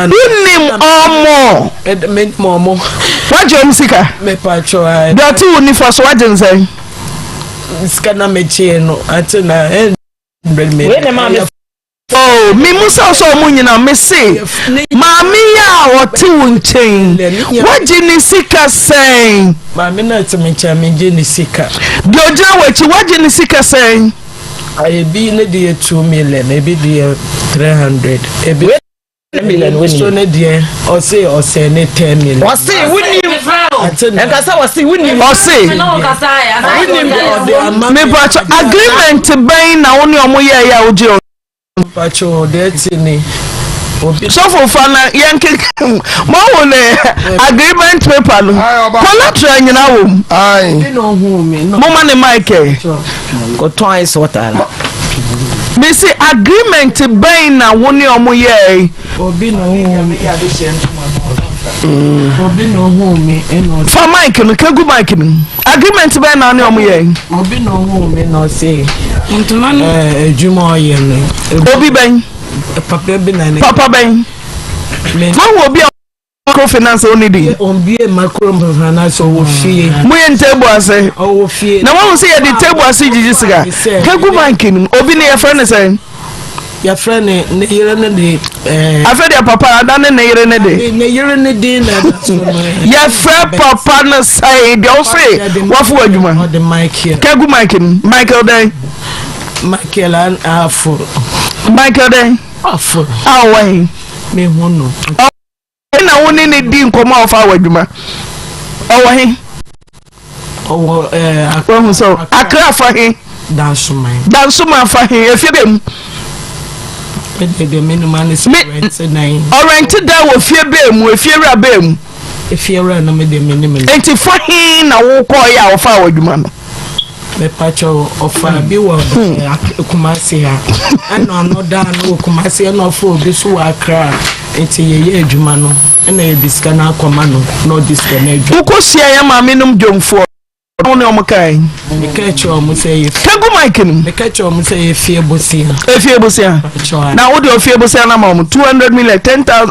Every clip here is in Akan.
Wonim ɔmo? Menim ɔmo. Wagye ɔmo sika? Mepatwɔ ae. Deɛ ɔte wo nifa so wagye no sɛn? Sika na mekyee no ate na ɛnbrɛ me. Wei na maa me. Oh, me musa sɛ ɔmo nyina me se maame yi a ɔte wo nkyɛn wagye ne sika sɛn? Maame na ɔte me nkyɛn megye ne sika. Deɛ ɔgyina w'akyi wagye ne sika sɛn? Ebi ne deɛ 2 million, ebi deɛ 300, ebi. So ne deɛ ɔse ɔsɛ ne 10 million. Ɔse wunim nkasa ɔse wunim. Ɔse mipatso agreement bɛn na wo ne ɔmo yɛ yɛ a wogye ɔmo. Mpatso deɛ ti ni. Sɔfo fa na yɛn keka mo ahu ne agreement paper no collateral nyina wɔ mu. Mo ma ne mic ɛ. Kɔtɔn ice water la. Mesi agreement bɛn na wo ne ɔmo yɛɛ. Obi na ohun mi. Obi na ohun mi ɛna ɔse. Fa mic no kegu mic no. Agreement bɛn na wo ne ɔmo yɛɛ. Obi na ohun mi na ɔse. Ntoma no. Ɛɛ adwuma ɔyɛ no. Obi bɛn. Papa bi na ne. Papa bɛn. Wahu obi a. Microfinance wo ne di. Ombie microfinance ɔwɔ fie. Mo yɛ table ase. Ɔwɔ fie. Na wɔn sɛ yɛde table ase gyigyi sika. Kegu bank no mu obi ne yɛfrɛ ne sɛn. Yɛfrɛ ne ne yere ne de. Ɛɛ. Afɛ deɛ papa ada ne ne yere ne de. Ne yere ne de na ɛda so no. Yɛfrɛ papa no sɛn deɛ ɔse wafo adwuma. Ɔde Michael. Kegu mic no Michael dɛn. Michael Afo. Michael dɛn. Afo. A ɔwɔ he. Mehu no. Ɔwɔ na wo ne ne di nkɔmɔ a ɔfa wɔ adwuma ɔwɔ he. Ɔwɔ ɛɛ. Wahu sɛ Akra fa he. Dansoman. Dansoman fa he efie bɛ mu. Ɔrɛnte dan wɔ fie bɛɛ mu efie wura bɛɛ mu. Efie wura no mi de mi ni mi. Nti fa he na wokɔɔ yɛ a ɔfa wɔ adwuma no. Mepakyɛw ɔfa bi wɔ hmm. Kumasi ha ɛna ɔno daa no wɔ Kumasi ɛna ɔfa obi so wɔ Accra nti yɛyɛ adwuma no ɛna yɛde sika no akɔma no na ɔde sika no adwuma. Wokɔ hyia yɛ maame nom dwomfoɔ wo ne ɔmo kae. Meka kyerɛ ɔmo sɛ yɛ. Kegu mic no. Meka kyerɛ ɔmo sɛ yɛ fie bosia. Efie bosia. Na wode ofie bosia na ma ɔmo 200 million 10,000.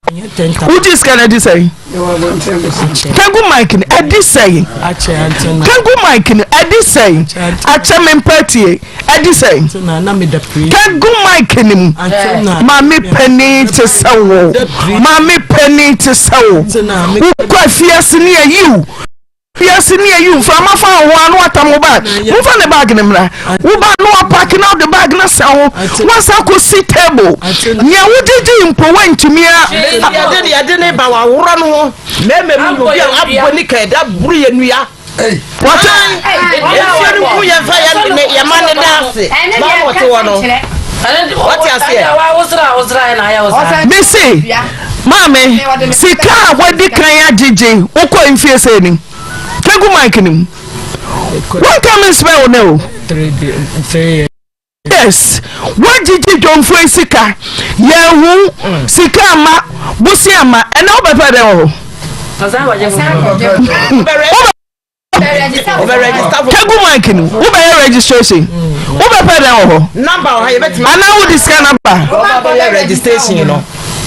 Wogye sika no adi sɛn? Kegu mic no adi sɛn? Kegu mic no adi sɛn? Akyɛ me mpa tie adi sɛn? Kegu mic no mu. Maame panin te sɛ wo. Maame panin te sɛ wo. Wokɔ afiase ne ayiw. Wiase ni ayi mframa fa wo ho a na watam wo bag. Momfa ne bag no mmra. Wo ba na wapake na wode bag no asa ho. Woasa akɔsi table. Nea wogyegye mpo woantumi a. Yɛde ne yɛde ne ba waworɔ no ho. Mmarima mu obi a abɔ ne ka ɛda boro yɛ nua. Wɔte. Nsuo no nku yɛn fa yɛn yɛn ma ne da ase. Maa wɔte hɔ no. Wɔte aseɛ. Mese maame sika a wadi kan agyegye wokɔ mfie sɛ ni kegu mic no mu wanka me nsmɛ wo nɛ o yes woagyegye dwomfoɔ sika yɛhu sika ama bosi ama ɛnɛ wobɛpɛ dɛn wɔ hɔ. Kegu mic no wobɛyɛ registration wobɛpɛ dɛn wɔ hɔ anaa wode sika no ba registration no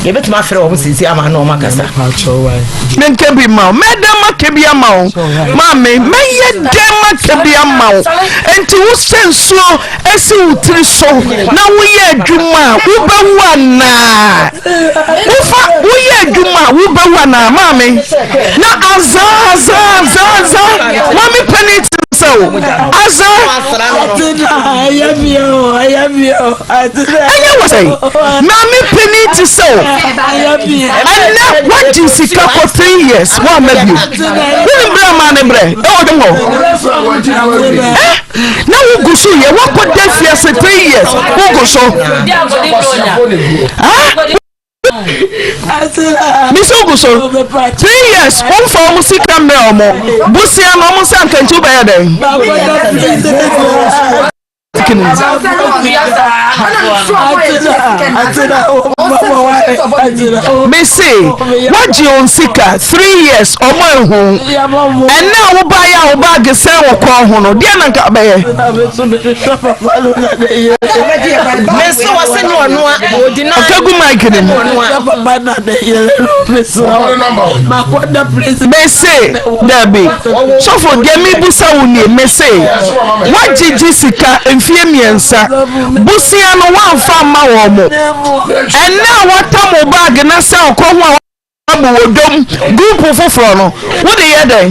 yɛbɛtumi afrɛ wɔn sisi ama na wɔn akasa. menka bi ma wo mɛdɛn maka bi ama wo maame mɛyɛ dɛn maka bi ama wo nti wohyɛ nsuo esi wo tiri so na woyɛ adwuma a wobɛwu anaa wofa woyɛ adwuma a wobɛwu anaa maame na azaa azaa azaa azaa maame panin ti sɛ o azaa ɛnyɛ wɔ sɛ maame panin ti sɛ o ɛnɛ wagye sika for 3 years woamma bio wonim berɛ maa ne berɛ ɛwɔ dwom hɔ eh na wogu so yɛ woakɔda fiase 3 years wogu so ah Mesi wogu so 3 years womfa wɔn sika mmerɛ wɔn bosia na wɔn nsa nka nti wobɛyɛ dɛn? mic no. Mese wagye wɔn sika 3 years, ɔmo ehu. Ɛnna a woba yɛ a wo baage sɛn wɔ kɔn ho no deɛ, na nka bɛyɛ. Mese wɔse ne ɔnoa ɔdi na. Ɔka gu mic no mu. Mese dabi, sɔfo, deɛ mebusa wo nie. Mese woagyegye sika mfie 3, bosia no woamfa mma wɔn mo. Ɛnna a wɔatam wo baage na sɛ ɔkɔ ho a wabu wɔ dom group foforɔ no, wode yɛ dɛn?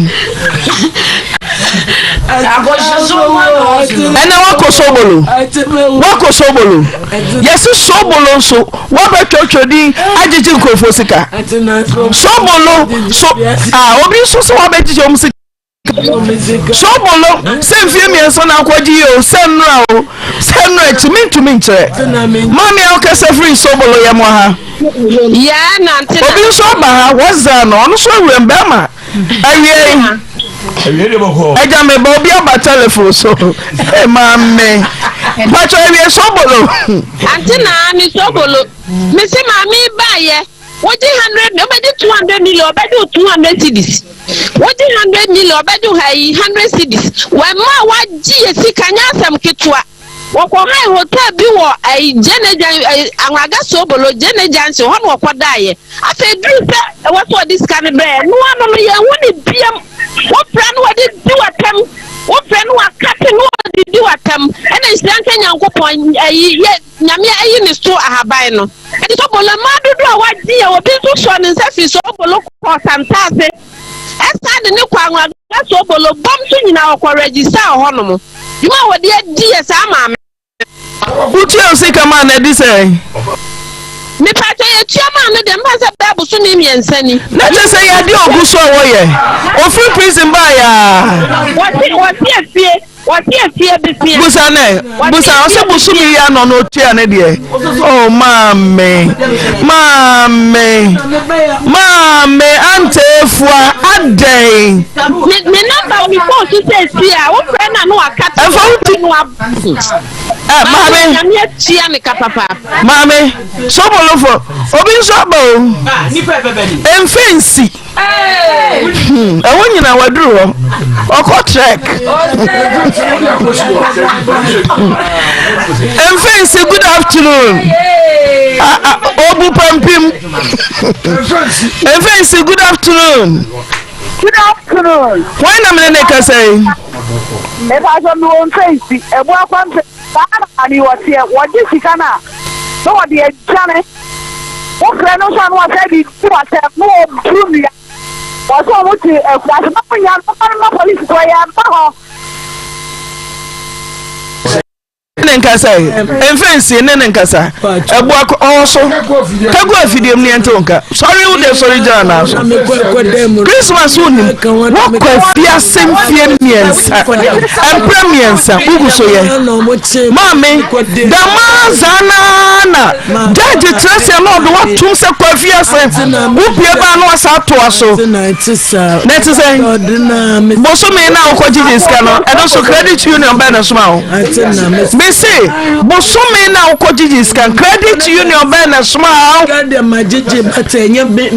Ɛnna wakɔ sobolo, wakɔ sobolo, yɛsi sobolo nso wabɛtwɛtwɛ din agyegye nkurɔfoɔ sika sobolo so a, obi nso sɛ wabɛgyegye wɔn sika sobolo sɛ mfie 3 na akɔgye yi o, sɛ nnura o, sɛ nnura akyi, mentumi nkyerɛ. Maame a wokasa firi sobolo, yɛ mo ha. Yɛɛ nante na. Obi nso aba ha, wɔza no, ɔno nso awuram bɛrima awiei. Agya, meba, obi aba telephone so. Hey, maame mpatwɔ, awie sobolo. Ante na me sobolo. Me se maame baayɛ. Wogye 100, wobɛgye 200 million, ɔbɛgye wo 200 cedis. Wogye 100 million, ɔbɛgye wo ha yi 100 cedis. Wɔn a wagye yɛ sika nyɛ asɛm ketewa. Wɔkɔ han hotel bi wɔ ɛyi Gyene Jan ɛyi Anwaga Sobolo Gyene Junction hɔ na wɔkɔ daeɛ. Afei duru sɛ ɛwɔ sɛ ɔde sika no brɛ no ano no, yɛn ho ne biam. Wofrɛ no, wɔde di w'atɛm. Wofrɛ no, wakate no, wɔde di w'atɛm. Ɛna nhyira nka Nyankopɔn, ɛyi yɛ Nyame ayi ne so ahaban no. Ɛde sobolo mmaa dodoɔ a wagye yɛ, obi nso sɔ ne nsa firi sobolo kɔ Santase. Ɛsan de ne kɔ Anwaga Sobolo bɔm so nyinaa, ɔkɔ register wɔ hɔnom. Dwuma a wɔde adi yɛ saa maame. Wotua wo sika maa no adi sɛ? Mepatwa, yɛtua maa no deɛ, mpa sɛ bɛɛ bosome 3 ni. Na kyerɛ sɛ yɛade ogu so a wɔyɛ ofiri prison baeɛ a. Wɔte afie, wɔte afie besia. Busa nɛ, busa ɔsɛ bosome yi ano na otua ne deɛ. Oh maame, maame, maame, ante efua adɛn? Me number mi phone so sɛ esi a wofrɛ na no aka te. Ɛfɔ wo ti. No ab. Ɛ maame. Nyame atua me ka papa. Maame, sobolofo, obi nso aba o. Mfe nsi. Ɛhɔ nyina waduru hɔ. Ɔkɔ trek. Mfe nsi, good afternoon. Ah, ah, obu pampim. Mfe nsi, good afternoon. Good afternoon. Wɔn na mene ne kasa yi. Mepa mi wɔ mfɛnsi ɛbu akwanpɛ saa na maame wɔ teɛ, wɔgye sika no a na wɔde agyane. Wofrɛ no nso a na wɔsɛ de di wasɛm na wɔburu nnua. Wɔsɛ wɔn te akura so na wɔnya no ma no ma polisifoɔ yɛ mma hɔ. Ne nkasa yi, mfe nsi ne ne nkasa ɛbu akɔ ɔwɔ so kagu afidie mu ne ɛnte wo nka. Sɔre, wo deɛ, sɔre gyina naa so. Christmas wo nim wɔkɔ afiase mfie 3, mprɛ 3, wogu so yɛ maame damaa zaa naa na gyagye kyerɛ sɛ na ɔde watom sɛ kɔ afiase. Wopie baa na wasa atoa so na ɛte sɛ bosome na wokɔ gyegye sika no. Ɛno nso credit union bɛɛ na soma wo. Mese bosome na wokɔ gyegye sika, credit union bɛɛ na soma wo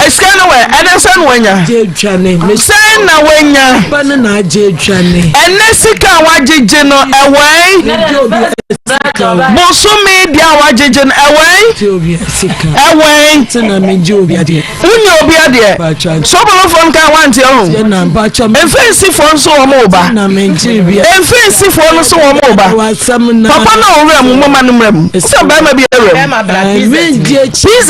sika no. Wɛ ɛnɛ sɛ na wanya sɛn na wanya ɛnɛ sika a wagyegye no ɛwɛn bosome deɛ a wagyegye no ɛwɛn ɛwɛn? Wonyɛ obi adeɛ. Sobolofoɔ no ka wante ho. Mfɛnsifoɔ nso wɔn wo ba, mfɛnsifoɔ no nso wɔn wo ba. Papa no a ɔwura mu, moma no mmra mu sɛ barima bi awura mu. Pz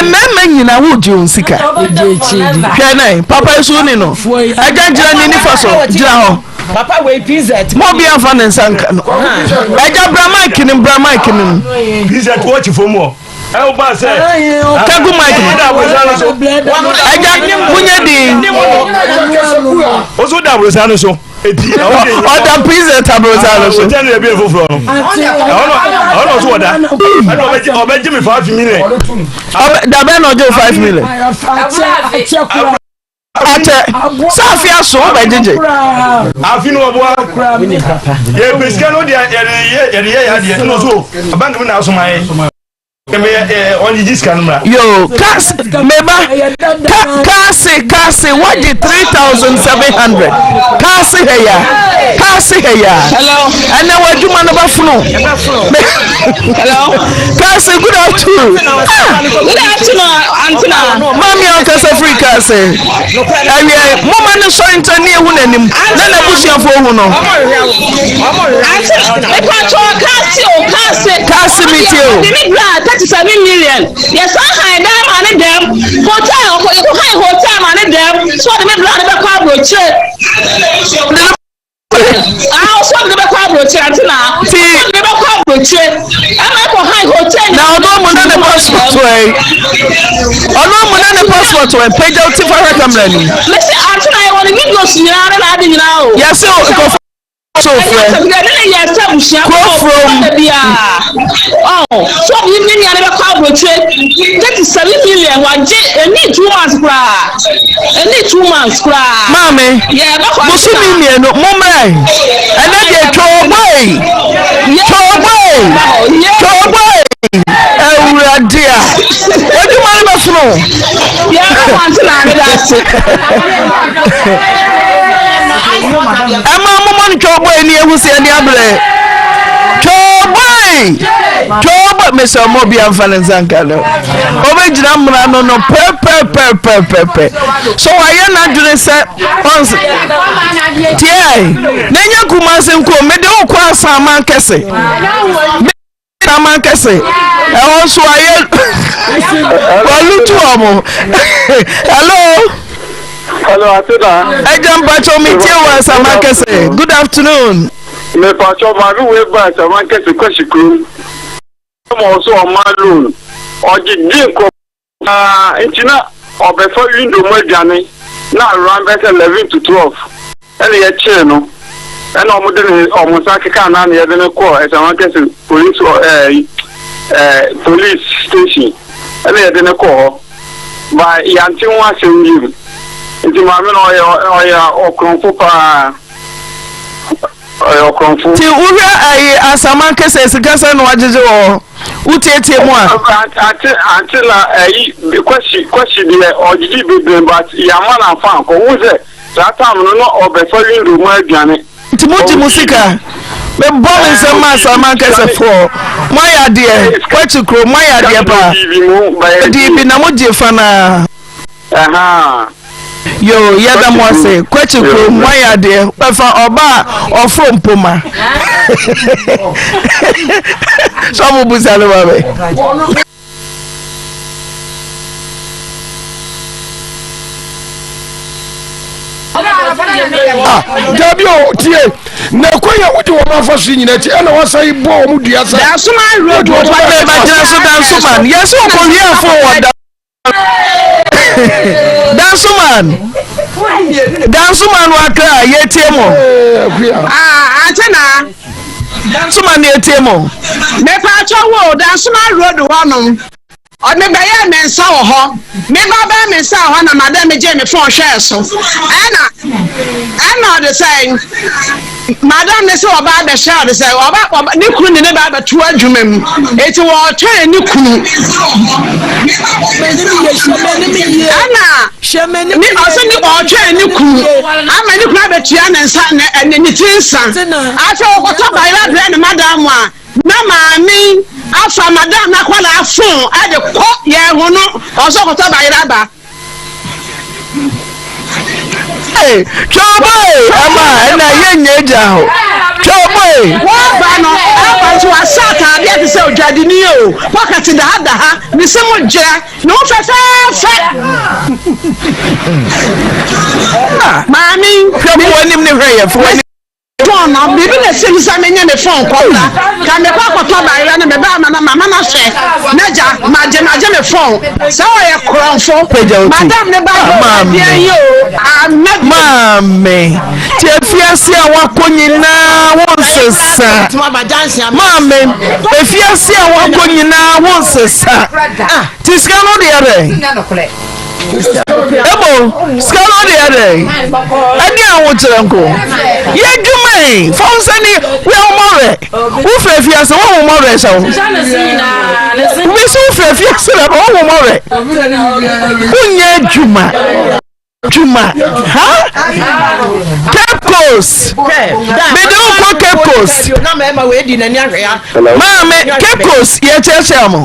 mmarima nyina wogye wɔn sika. Hwɛ nɛ papa yi so ni no agya gyina ne nifa so gyina hɔ. Papa wei PZ. Mo obi anfa ne nsa nka no. Agya, bra mic no, bra mic no mu. PZ wɔkyi fam wɔ. Kagu mic no. Agya, munyɛ din. O da aborosan no so. Ɔda PZ aborosan no so. O tɛ ne yɛ bi foforɔ no. Ɛhɔ na ɔso wɔ da. Ɛna ɔbɛgye mi 5 million. Dabɛ na ɔgye o 5 million. Akyɛ sɛ afe aso wobɛgyegye. Afe no ɔboa yɛpɛ sika no deɛ yɛde yɛ yɛde yɛ yɛ adeɛ ɛna ɔso bank mi na asoma yɛ ɔngyegye sika no mmra. Yo kas meba ka kaase kaase wagye 3700 kaase hɛ ya kaase hɛ ya ɛnɛ w'adwuma no bɛfono. Hello. Kasi, good afternoon. Ah, good afternoon, Antina. Mami ankasa firi kasi. Ɛwiɛ, moma ne sɔre nta ne ehu n'anim na n'abusuafo ehu no. Ante, mepa kyɛw kasi o kasi. Kasi mi tie o. Ɔde ne bra 37 million. Yɛsan han dan ma ne dɛm. Hotel, ɔkɔ yɛkɔ han hotel ma ne dɛm. So ɔde me bra ne bɛkɔ aburokyire. Ah, ɔsɔ de bɛkɔ aburokyire ante na. Ti. Ɔsɔ de bɛkɔ aburokyire. Ɛma ɛkɔ han hotel. Na ɔno mu na ne passport wɔ yi. Ɔno mu na ne passport wɔ yi. Pagya ti fa hwɛ kamera ni. Mesi ante na yɛ wɔ ne videos nyinaa ne n'ade nyinaa o. Yɛse nkurɔfo so frɛ. Ɛnyɛ ne yɛ sɛ abusua Kuro from. Ɔɔ so ɔde ne nua no bɛkɔ aburokyire 37 million wagye ɛni 2 months koraa ɛni 2 months koraa. Maame, bosome mmienu mommrɛ ɛnɛ deɛ twɔbɔe twɔbɔe twɔbɔe awurade a w'adwuma no bɛsono. Ɛma momɔ no twɔbɔe ne ehu sɛ ɛne abrɛ twɔbɔe twɔbɔe mesɛ ɔmɔ bia mfa ne nsa nka no ɔbɛgyina mmara no no pɛpɛpɛpɛpɛ so wayɛ n'adwene sɛ ɔns tiɛ na ɛnyɛ Kumase nko mede wo kɔ Asaman kɛse Asaman kɛse ɛhɔ nso ayɛ walutu ɔmo hello. Hello, Atena. Ẹja mpatsọ mi tie wɔ Asaman kɛse good afternoon. Mepatwɔ maame wei ba Asaman kɛse kwasi kurom. Ma ɔsɛ ɔma loan ɔgye di nkurɔfoɔ paa nti na ɔbɛfa window mu adwane na around bɛyɛ sɛ 11 to 12 ɛna yɛkyee no ɛna ɔmo de ne ɔmo nsa keka na na yɛde no kɔɔ Ɛsɛnwankɛse police ɛɛ ɛɛ police station ɛna yɛde no kɔɔ hɔ ba yante ho asɛm bio nti maame no ɔyɛ ɔyɛ ɔkorɔmfo paa. Ɔyɛ ɔkorɔmfo. Nti wohwɛ ayi asaman kɛsɛ sika sɛn na wagyegye wɔ hɔ wotietie mu a. Ante ante na ayi kwasi kwasi deɛ ɔgyegye bebree but yɛama no amfa ankɔ wohu sɛ saa time no na ɔbɛfa window mu adwane. Nti mo gye mo sika me bɔ me nsam ma asaman kɛsɛ foɔ mo ayɛ adeɛ kwakyi kuro mo ayɛ adeɛ paa ɔdii bi na mo gye fa naa. Ɛhaa. Yoo yɛda mo ase kwakyi kurom moayɛ adeɛ bɛfa ɔba a ɔforo mpoma sɔfo busa no ma me. Ah, dabi o tie na ɛkwan yɛ wode wɔn afa so nyina akyi ɛna wasan yi bɔ wɔn dua sɛ Dansoman road wode wɔn Bɛgyina so Dansoman yɛsɛ ɔkɔwiafo wɔ da Dansoman Dansoman wɔ Accra yɛtie mo. Ah, Antena. Dansoman yɛtie mo. Mepatwa wo Dansoman road hɔnom. Ɔde bɛyɛ me nsa wɔ hɔ. Me ba bɛyɛ me nsa wɔ hɔ na madam me gye me phone hwɛɛ so. Ɛna ɛna ɔde sɛn. Madam no sɛ ɔba abɛhyɛ ɔde sɛ ɔba ɔba ne kunu ne ne ba abɛto adwuma mu eti wɔretwɛn ne kunu ɛna ne ɔsɛ ne ɔretwɛn ne kunu ama ne kunu abɛtua ne nsa ne ne ne ti nsa afei ɔkɔtɔ bayerɛ abrɛ ne madam a na maame afa madam n'akwadaa fon ɛde kɔ yɛn ho no ɔsɛ ɔkɔtɔ bayerɛ aba. Hey, twɛbɔe ɛma ɛna yɛ nyɛ gya hɔ twɛbɔe. Wɔba no ɛba nso wahyɛ ataadeɛ te sɛ odwadini o pɔkɛte da ha da ha ne se mu gyerɛ ne ho fɛfɛɛfɛ. Maame hwɛ fo anim ne hwɛ yɛ fo anim. Fon no, biribi na ɛsi mi sɛ menye me fon kɔbra. Ka mekɔ akɔtɔ bayerɛ no meba ama no mama no ahwɛ. N'agya, magye magye me fon. Sɛ ɔyɛ korɔmfo. Madam ne ba yɛ adeɛ yi o. Ama bi. Maame, te afiase a wakɔ nyinaa wo nsesa. Maame, afiase a wakɔ nyinaa wo nsesa. Te sika no deɛ bɛn? Ebo sika no de yɛ dɛ ɛde ahokyerɛ nko yɛ adwuma yi fa wo nsa ni wia wo mɔwerɛ wofiri afiase wohu mɔwerɛ hyɛ wo wobɛsi wofiri afiase na ba wohu mɔwerɛ wonyɛ adwuma adwuma ha Cape Coast mede wo kɔ Cape Coast maame Cape Coast yɛkyerɛkyerɛ mo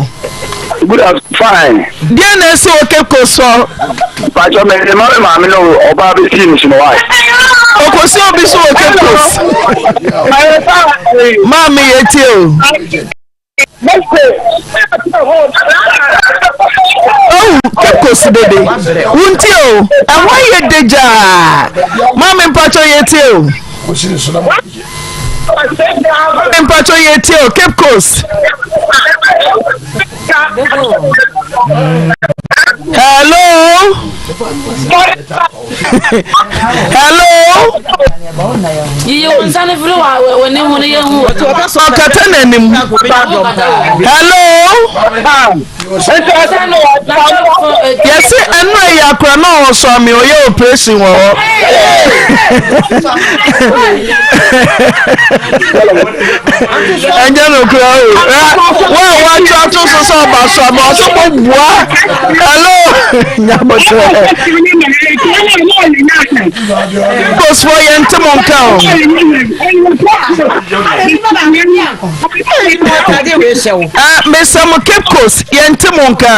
Good afternoon. Fine. Deɛ na ɛsi wɔ Cape Coast hɔ. Pàtó mi ni maame maame no ɔbaa bɛ si mi so wa. Okosi obi so wɔ Cape Coast. Maame yɛ tie o. Oh, Cape Coast dede. Wuntie o. Ɛhɔ yɛ degyaa. Maame mpatwɔ yɛ tie o. Mpatwɔ yɛ tie o Cape Coast. Hello. Hello. Yiyi wo nsa no firi wa w'ani ho no yɛ hu. Ɔkata n'anim. Hello. Yɛsi ɛnura yi akora na ɔsɔ mi ɔyɛ operation wɔ hɔ. Ɛnyɛ no kura o. Wo a woatwa ato so sɛ ɔba so ama ɔsɛ mo bua. Hello. Nyabɔkyerɛ. Kosfoɔ yɛn nte mo nka o. Mesɛ mo Cape Coast yɛn nte mo nka.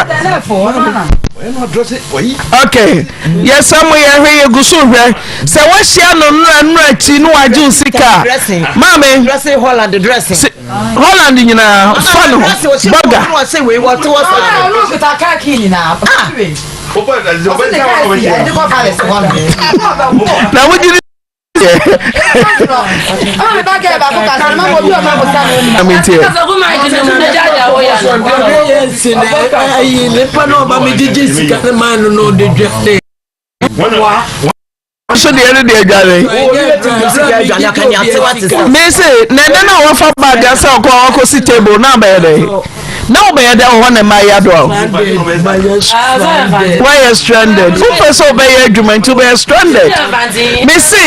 Ok yɛsɛ mo yɛhwɛ yɛgu so hwɛ sɛ woahyia no nnora nnora akyi ne wagye wo sika a maame Holland nyinaa fa no bɔga. Na wogye di so deɛ ne deɛ adware mese na ɛnɛ na wɔfa bag asɛ ɔkɔ ɔkɔsi table na abɛyɛ dɛ na wobɛyɛ dɛ wɔ hɔ na mmaa yi adoa wo woayɛ stranded wompɛ sɛ wobɛyɛ adwuma nti wobɛyɛ stranded mese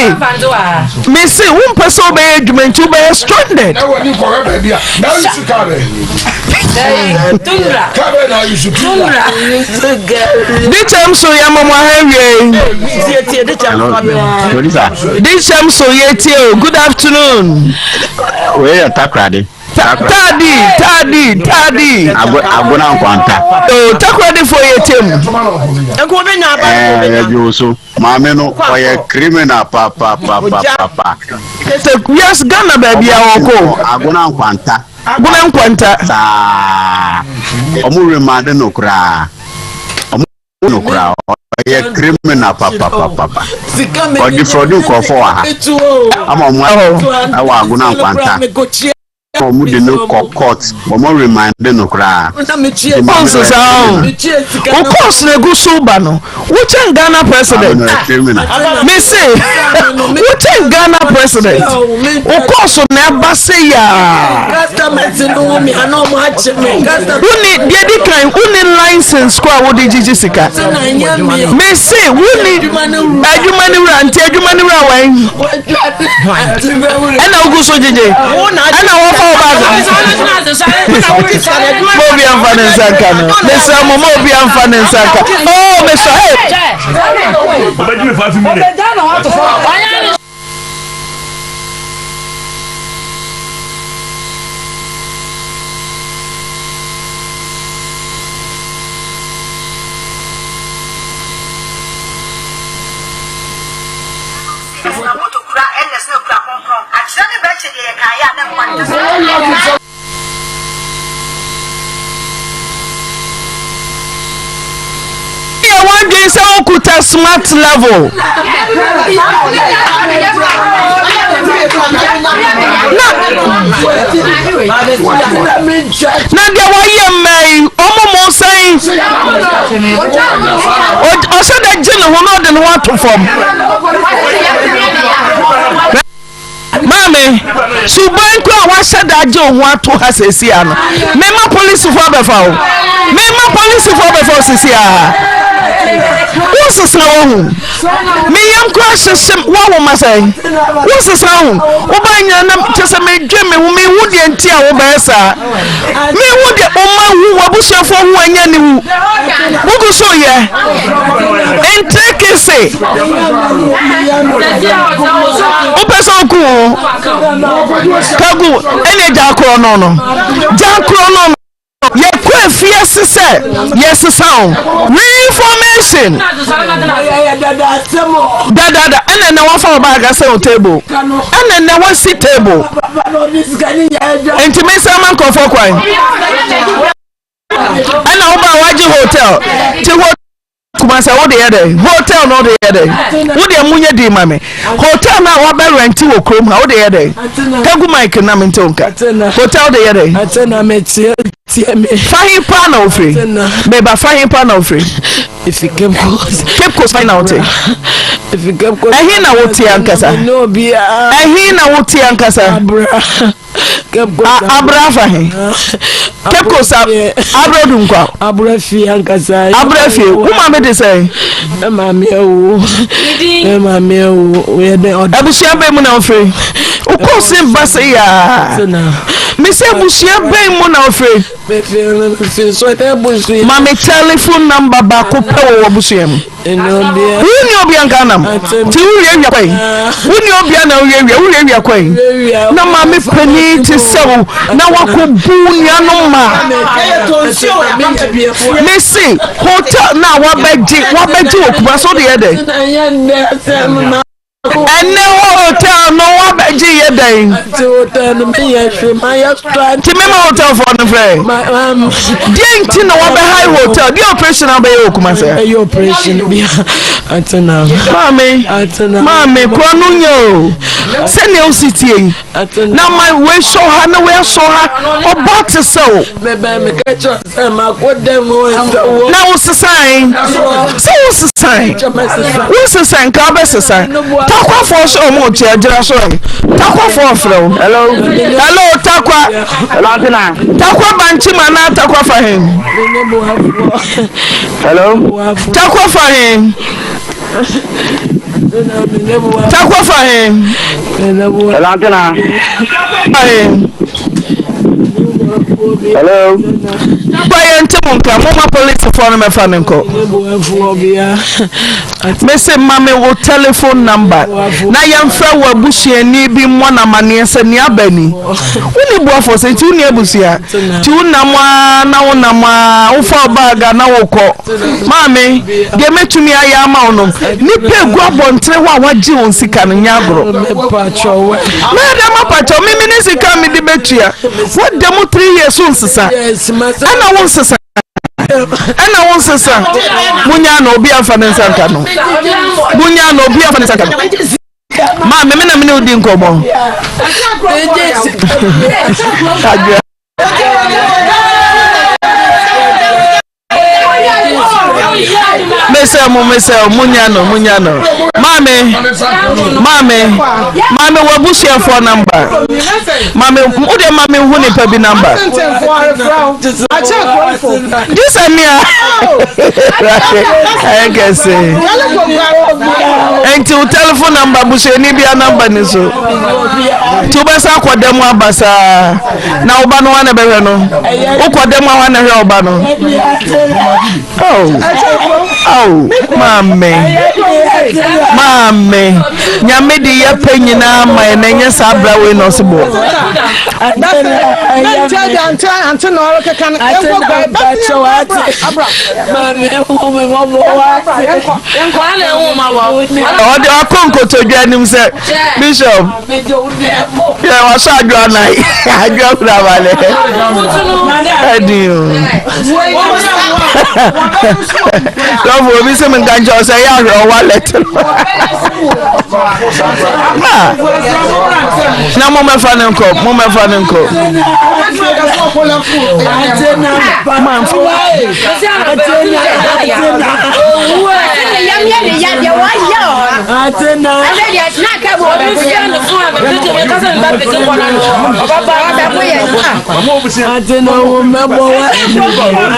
mese wompɛ sɛ wobɛyɛ adwuma nti wobɛyɛ stranded Dikyɛm so yɛ mɔmɔ ha awie. Dikyɛm so yɛ tie o good afternoon. Wei yɛ takoradi. Taadi taadi taadi. Agona nkwanta. O takoradi fo yɛ tie mu. Ɛɛ yɛ dwo so. Maame no ɔyɛ criminal papapapapa. Sɛ yes Ghana baabi a ɔkɔ. Agona nkwanta. Agona nkwanta. Saa ɔmo remande no koraa. Ɔmo no koraa ɔyɛ criminal papapapapa. Ɔde frɔde nkurɔfoɔ wɔ ha. Ama ɔmo ɛwɔ Agona nkwanta. Wɔn de no kɔ court, wɔn remande no koraa. Nti saa o, wo course na egu so ba no, wokyɛn Ghana president. Me se, wokyɛn Ghana president. Wo course na ɛba se yaa. Wonni deɛ di kan, wonni license kɔ a wode gyigye sika. Me se, wonni adwuma ne wura, nti adwuma ne wura wɛn. Ɛna wogu so gyegye. Ɛna wɔfa wo baage. Ma obi amfa ne nsa nka no. Mesrɛ mo, ma obi amfa ne nsa nka. Oh, mesrɛ. Hey. Yɛ w'adwene sɛ wokuta smart level. Na deɛ wɔyɛ mmaa yi, wɔn mo sɛn? Ɔhyɛ dɛ gye ne ho na ɔde ne ho ato fam. Maame, suban koro a wahyɛ da agye wo ho ato ha seesia no, mema polisifo abɛfa wo. Mema polisifo abɛfa wo seesia. Wosesa wo ho. Me yam kora hyehye woawo ma sɛn? Wosesa wo ho. Woba nyina na kyɛ sɛ medwe me ho mehu deɛ nti a wobɛyɛ saa. Mehu deɛ woma wu w'abusuafoɔ hu ɛnyɛ ne wu. Wogu so yɛ. Ntere kese. Wopɛ sɛ woku wo ho. Kagu ɛne gya korɔ no no. Gya korɔ no no. Yɛkɔ afiase sɛ yɛsesa o. Reformation. Dadaada ɛna ɛnɛ wafa wo bag asɛn wo table. Ɛna ɛnɛ wasi table. Nti me nsa ma nkurɔfoɔ kwan. Ɛna wo ba wagye hotel. Ti hotel. Kumasi wo de yɛ dɛ hotel na wode yɛ dɛ wo deɛ munyɛ din ma me hotel na wabɛ rɛnti wɔ kurom ha wode yɛ dɛ kagu mic na mente wo nka hotel de yɛ dɛ fahin paa na wofiri meba fahin paa na wofiri Cape Coast fahin na wote ɛhe na wote ankasa ɛhe na wote ankasa Abra afa he? Cape Coast Abra Odunkwa. Abra fie ankasa. Abra fie. Wo maame de sɛn? Me maame awu. Me maame awu. Oyɛ dɛ ɔda. Abusua bɛn mu na wofiri? Wokɔ se ba se yaa. Mesɛ abusua bɛn mu na wofiri? Ma me telephone number baako pɛ wɔ w'abusua mu. Wonni obia nka nam nti wowiawia kwan. Wonni obia na wowiawia wowiawia kwan. Na maame panin te sɛ wo na wakɔ bu nuanom ma. Mese hotel na wabɛgye wabɛgye wɔ kuma so deɛ dɛ. Ɛnɛ hɔ hotel no wabɛgye yɛ dɛn? Nti hotel no meyɛ hwee mayɛ strand. Nti mema hotel foɔ no frɛ. Deɛ nti na wabɛhae hotel deɛ operation abɛyɛ wɔ Kumasi? Ɛyɛ operation bi atena. Maame maame korɔ no nyɛ o sɛnea wosi tie yi na ma wei sɔ ha na wei asɔ ha ɔba te sɛ o. Mebɛn meka kyerɛ Na na wosesae sɛ wosesae wosesae nka wobɛsesa takwafoɔ sɛ ɔmo ɔte agyina so ɛ takwafoɔ ɔfrɛ wo hello hello takwa takwa bankye ma anaa takwa fa he hello takwa fa he takwa fa he hello antena fa he Hello. Ba yɛn nte mo nka mo ma polisifoɔ no mɛfa no nkɔ. Mese ma me wo telephone number na yɛmfrɛ wo abusuani bi mmɔ no amanneɛ sɛ nea aba ni. Wonni boafoɔ sɛ nti wonni abusua nti wonam a na wonam a wofa wo bag a na wokɔ. Maame, deɛ mɛtumi ayɛ ama wo no, nnipa egu abɔntene hɔ a wagye wɔn sika no nyɛ agorɔ. Mɛyɛ dɛ mapakyɛw, me mene sika a mede bɛtua. Woda mu three years wo nsesa. Ɛna wo nsesa. Ɛna wo nsesa. Munya na obi amfa ne nsa nka no. Munya na obi amfa ne nsa nka no. Maame, me na mene wo di nkɔmmɔ. Adwoa. Mesɛ mo mesɛ munya no munya no maame maame maame wɔ abusuafoɔ namba maame wo deɛ maame hu nipa bi namba gye sɛ mea ɛyɛ kɛse nti wo telephone namba busuani bia namba ni so nti wobɛsa akɔ dɛm aba saa na wo ba no hwan na ɛbɛhwɛ no wokɔ dɛm a hwan na ɛhwɛ wo ba no oh oh maame maame nyame de yɛ pɛ nyinaa ma yɛ na ɛnyɛ saa abira wei na ɔsi bɔ. Ɔde wakɔ nkotodwe anim sɛ bishop. Yɛ wasɔ adwo anan adwo ahuru abalɛ ɛdi o. Lɔfo obi sɛ mi nka nkyɛn ɔsɛ ɛyɛ ahwɛ ɔwa lɛtɛ no. Na mo mɛfa ne nkɔ mo mɛfa ne nkɔ. Atena wo mɛbɔ wa.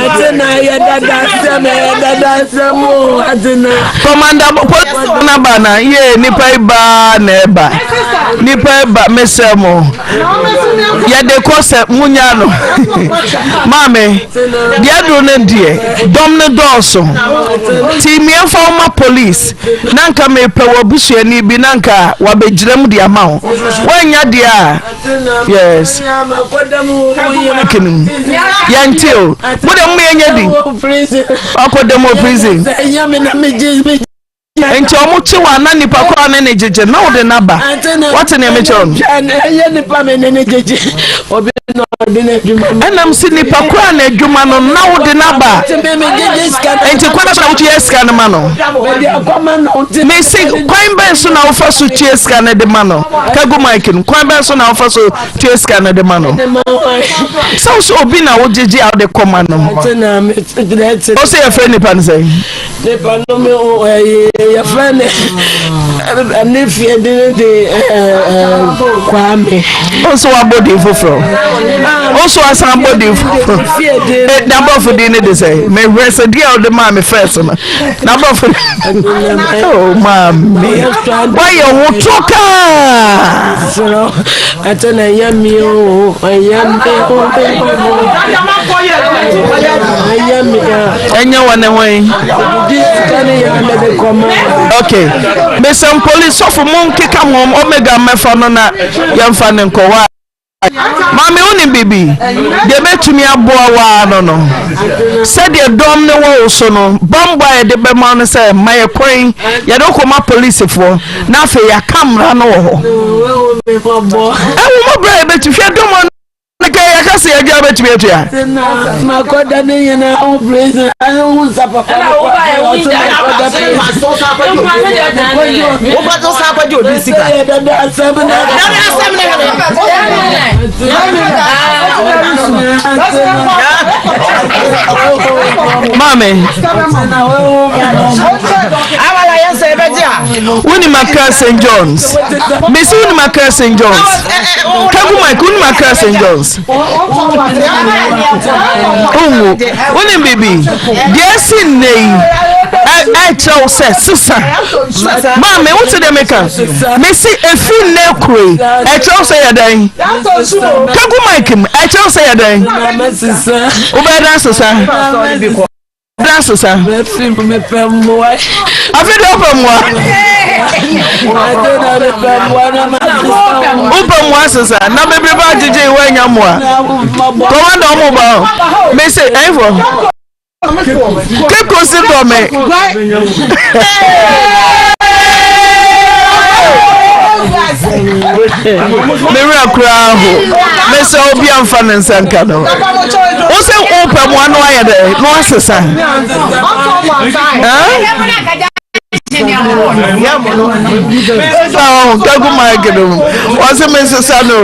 Atena yɛ dada asɛm yɛ dada asɛm o atena. Commander polisi na ba na yie nipa yi ba na ɛba nipa yi ba mesrɛ mo yɛde kɔ sɛ munya no maame deɛ aduro no deɛ dɔm no dɔɔso nti mmiɛnfa wo ma police na nka mepɛ wɔ abusuani bi na nka wabɛgyina mu de ama wo woanya deɛ a yes yɛnte o mo de mo yɛnyɛ di wakɔda mu wɔ prison nti ɔmo kye wa na nipa koro ne ne gyegye na ɔde n'aba wɔte nea mekyerɛ no ɛnam si nipa koro a n'adwuma no na wode n'aba nti kwan so na wotua sika no ma no mesi kwan bɛn so na wofa so tua sika no de ma no kagu mic no kwan bɛn so na wofa so tua sika no de ma no sɛ wo sɛ obi na wogyegye a wode kɔma no wo sɛ yɛfrɛ nipa no sɛ Nipa no mi o ɛyi yɛfrɛ ne ne fie de ne de Kwame. O nso wabɔ din foforɔ. O nso wasan abɔ din foforɔ. N'aborɔfo din ne de sɛ mehwɛ sɛ di a ɔde maa me first no n'aborɔfo oh maame wayɛ wo to kaa. Ɛtɛ na ɛyɛ mi o ɛyɛ mi o ɛyɛ mi a. Ɛnyɛ wɔ ne ho yi. Ok mesɛm police sɔfo mo nkeka mo omega mmɛfa no na yɛmfa ne nkɔ wa. Maame wonim biribi deɛ bɛtumi aboa waa no no sɛdeɛ dɔm ne wɔ wo so no bambɔ a yɛde bɛma no sɛ ma yɛ kwan yɛde wokɔma polisifoɔ na afei yɛaka mmara no wɔ hɔ ɛwomɔbrɛ yɛbɛtumi hwɛ dɔm Nka yɛka sɛ yɛdwa bɛtumi atua. Makɔda ne nyina ho prison ho nsa papa wobɛto sa akɔgye obi sika Maame. Awala yɛn sɛ ɛbɛgye a. Wonim Accra St John's. Mesi wonim Accra St John's. Kagu Mike wonim Accra St John's. Wonwu. Wonim biribi. Deɛ asi nnɛ yi ɛkyerɛ wo sɛ sesa. Maame wote deɛ meka. Mesi efi nnɛ kuro yi ɛkyerɛ wo sɛ yɛ dɛn. Kagu Mike mu ɛkyerɛ wo sɛ yɛ dɛn. Wobɛyɛ dɛn sesa. Bra sesa. Afei deɛ wopɛ mmoa. Wopɛ mmoa sesa na bebrebe agyegye woanya mmoa. Kɔmanda ɔmo ba hɔ. Mese ɛnfɔ. Cape Coast dɔ me. Me werɛ koraa ho. Mesɛ obi amfa ne nsa nka no. Wo sɛ wopɛ mmoa no ayɛ dɛ na wasesa. Kagu mic no mu. Wɔse mesesa no.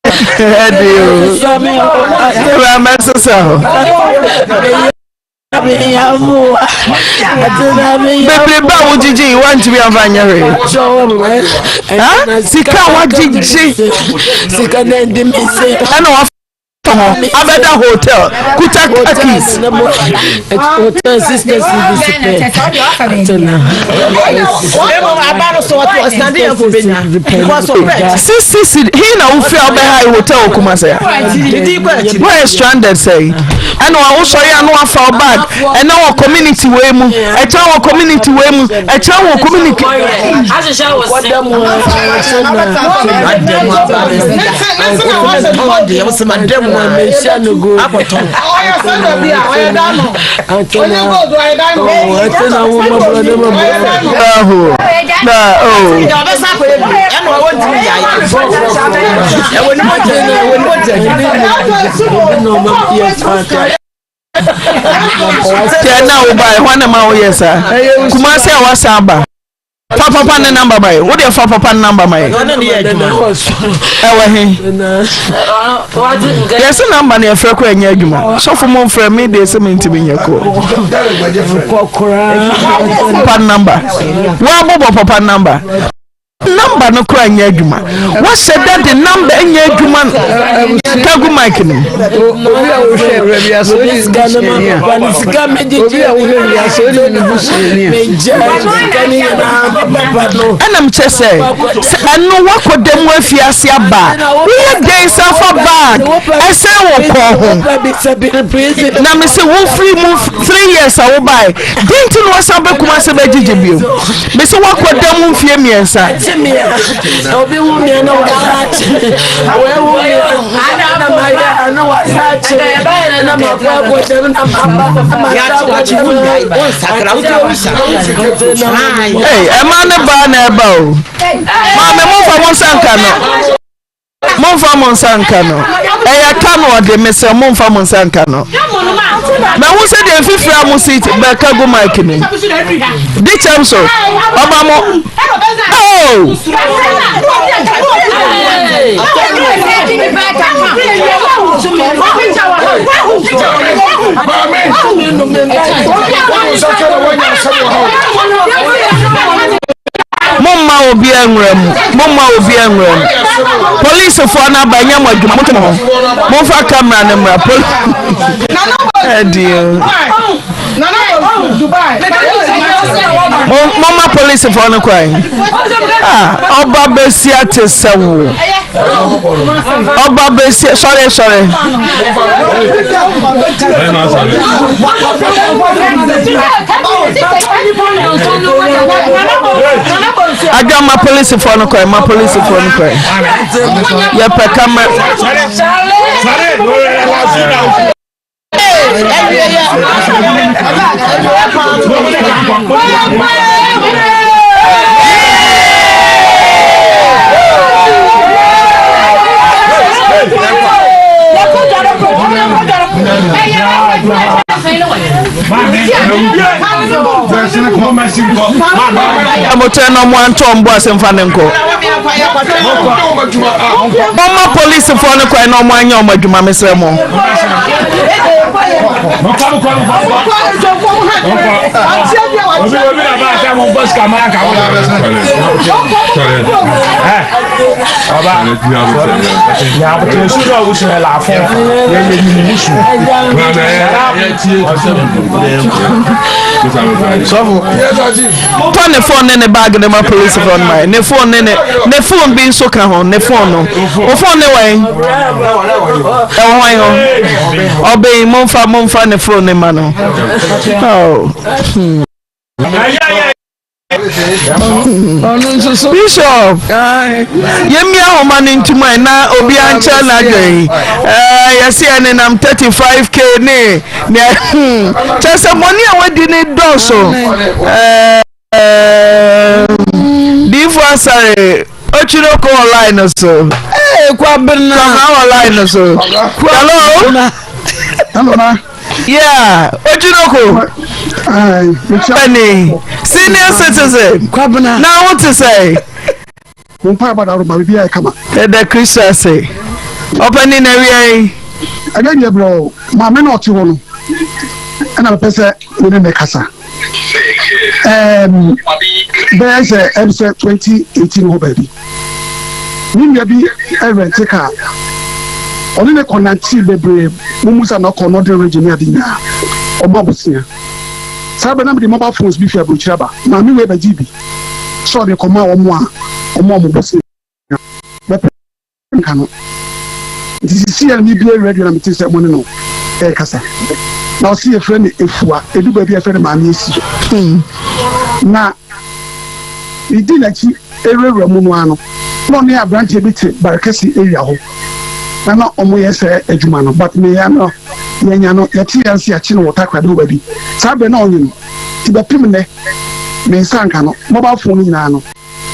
Ɛde o. Ɛbɛ mɛsesa o. Bebrebe a wogyegye yi woantumi amfa nyɛ hwee. Sika a woagyegye ɛna wafa ho abɛda hotel kuta keys. Sisi he na wofiri a wobɛha hotel wɔ Kumasi a? Woayɛ stranded sɛn? Ɛna wa wosɔre a na wafa wo bag ɛna wɔ community wei mu ɛkyerɛ wɔ community wei mu ɛkyerɛ wɔ community. Aho na oh. Tiɛ na wo ba ɛhɔ na ma woyɛ saa. Kumasi a wasan ba. Fa papa ne namba ma yɛ. Wo deɛ fa papa ne namba ma yɛ. Ɛwɔ he? Yɛsɛ namba no yɛfrɛ kɔ ɛnyɛ adwuma. Sɔfo mo mfrɛ me deɛ sɛ mentumi nyɛ kɔ. Papa ne namba. Woabobɔ papa ne namba. Namba no kora nyɛ adwuma. Wahyɛ da de namba nyɛ adwuma tagu mic no. Obi a wohwɛ wiase oni ne busuani a. Obi a wohwɛ wiase oni ne busuani a. Ɛna mekyɛ sɛ sɛ ɛno woakɔ da mu afiase aba a woyɛ dɛn san fa bag ɛsɛn wo kɔn ho na mese wofiri mu 3 years a wobae dɛn nti na wasan bɛ Kumase bɛgyegye bio mese woakɔ da mu mfie mmiɛnsa. Obi wu mmiɛ na wasa akye wɔawu mmiɛ na mayɛ na wasa akye na makɔ akɔhyɛ na maba Hey, ɛma ne baa na ɛba o. Maame, momfa mo nsa nka no. Momfa mo nsa nka no. Ɛyɛ ka no ɔde mesɛ momfa mo nsa nka no. Mahu sɛ deɛ mfifiri a mo si bɛka gu mic no mu. Di kyɛm so. Ɔba mo. Oh! Momma obiara nwura mu. Momma obiara nwura mu. Polisifoɔ no aba nyɛ mo adwuma. Montwe mo ho. Momfa kamera no mmra. Poli ɛdeɛ o. Momma polisifoɔ no kwan. Ah, ɔba bɛsia te sɛ wo. Ɔba bɛsia sɔre sɔre. Adwa ma polisifoɔ no kwan ma polisifoɔ no kwan. Yɛpɛ kamera. Abotire na ɔmo antɔ ɔmo bo ase nfa ne nkɔ. Momma polisifoɔ no kwan na ɔmo anyɛ ɔmo adwuma mesrɛ mo. Tɔ ne phone ne ne bag ne ma polisifoɔ no ma ne phone ne ne ne phone bi nso ka ho ne phone no o phone ne wɛn ɛwɔ hwan hɔ ɔbɛn momfa momfa ne phone ne ma no oh. Hmm. Bishop yɛmmia ahoma no ntom ɛ na obiara nkyerɛ n'adwene yɛse ɛnenam 35k ne nea hmm, kyerɛ sɛ bɔne a wadi ne dɔɔso diifo asare otwiroko wɔ line no so kwabena wɔ line no so hello hello Yeah, Ojinoko. Penny, senior citizen. Kwabena. Na wo te sɛ. Mo mpa aba dawuro ma bibi ayɛ kama. Ɛda Kristo ase. Ɔpɛni na awia yi. Ɛdɛ deɛ brɛ maame na ɔte hɔ no ɛna mepɛ sɛ me ne ne kasa. Ɛɛm bɛyɛ sɛ ɛm sɛ 2018 hɔ baabi. Me nua bi rɛnte kaa. Ɔne ne kɔnantee bebree mo mu sɛ na ɔkɔ Northern Region ne ade nyinaa. Ɔma bosea. Saa bɛ na mede mobile phones bi fi aburokyiri aba. Maame wei bɛgye bi sɛ ɔde kɔma wɔn a wɔma wɔn bosea. Bɛpɛ nka no. Nti sisi a mebie radio na mete sɛ mo ne no ɛrekasa. Na ɔse yɛfrɛ no Efua. Edu baabi a yɛfrɛ no Maame Esi. Na medi n'akyi rewurawura mu no ara no, na ɔne aberanteɛ bi te Barekɛse area hɔ, na na wɔyɛ saa adwuma no, but me ya no, yɛanya no, yɛte yɛn ase yɛakye no wɔ Takoradi hɔ baabi. Saa berɛ na ɔnye no, nti bɛpem nnɛ, me nsa anka no, mobile phone no nyinaa no,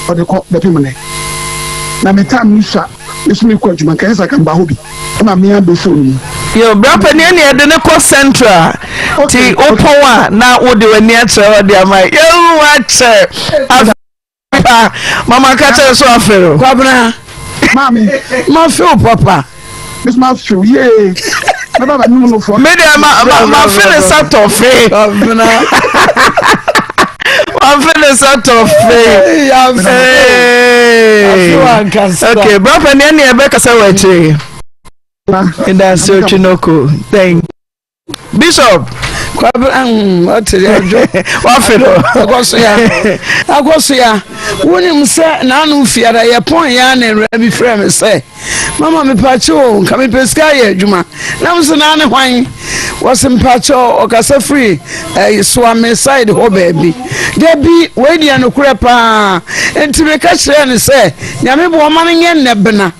ɔde kɔ bɛpem nnɛ. Na me time no sua, me nso mekɔ adwuma, nka ɛnyɛ sɛ anka meba hɔ bi, ɛna me ara bɛsɔ no mu. Yo, bra panin ɛne yɛde no kɔ central ti wopɔn a na wode w'ani akyerɛ hɔ de ama yɛhu akyɛ. Papa, mama ka kyerɛ so afere. Kwabena. Maame. Ma feel papa. Miss ma feel yee. Mɛba ba num no fɔ. Me deɛ ma ma ma fe ne sa tɔfe. Kwabena. Ma fe ne sa tɔfe. Okay, brɔfɛ ne ɛne ɛbɛkasa wɔ akyire. Ɛda se otwi no ko. Thank. Bishop. Kwabena ɔte dɛ adwo. Wafe no. Akɔsoya. Akɔsoya. Wonim sɛ n'ano fiara yɛ pɔn ya na awura bi frɛ me sɛ mama mepakye o nka mepɛ sika yɛ adwuma na me so naa ne hwan wɔse mpakyɛ ɔkasa firi eh, soame side hɔ baabi da bi wei deɛ nokorɛ paa nti meka kyerɛɛ no sɛ nyame boa ɔma no nyɛ nnɛ bena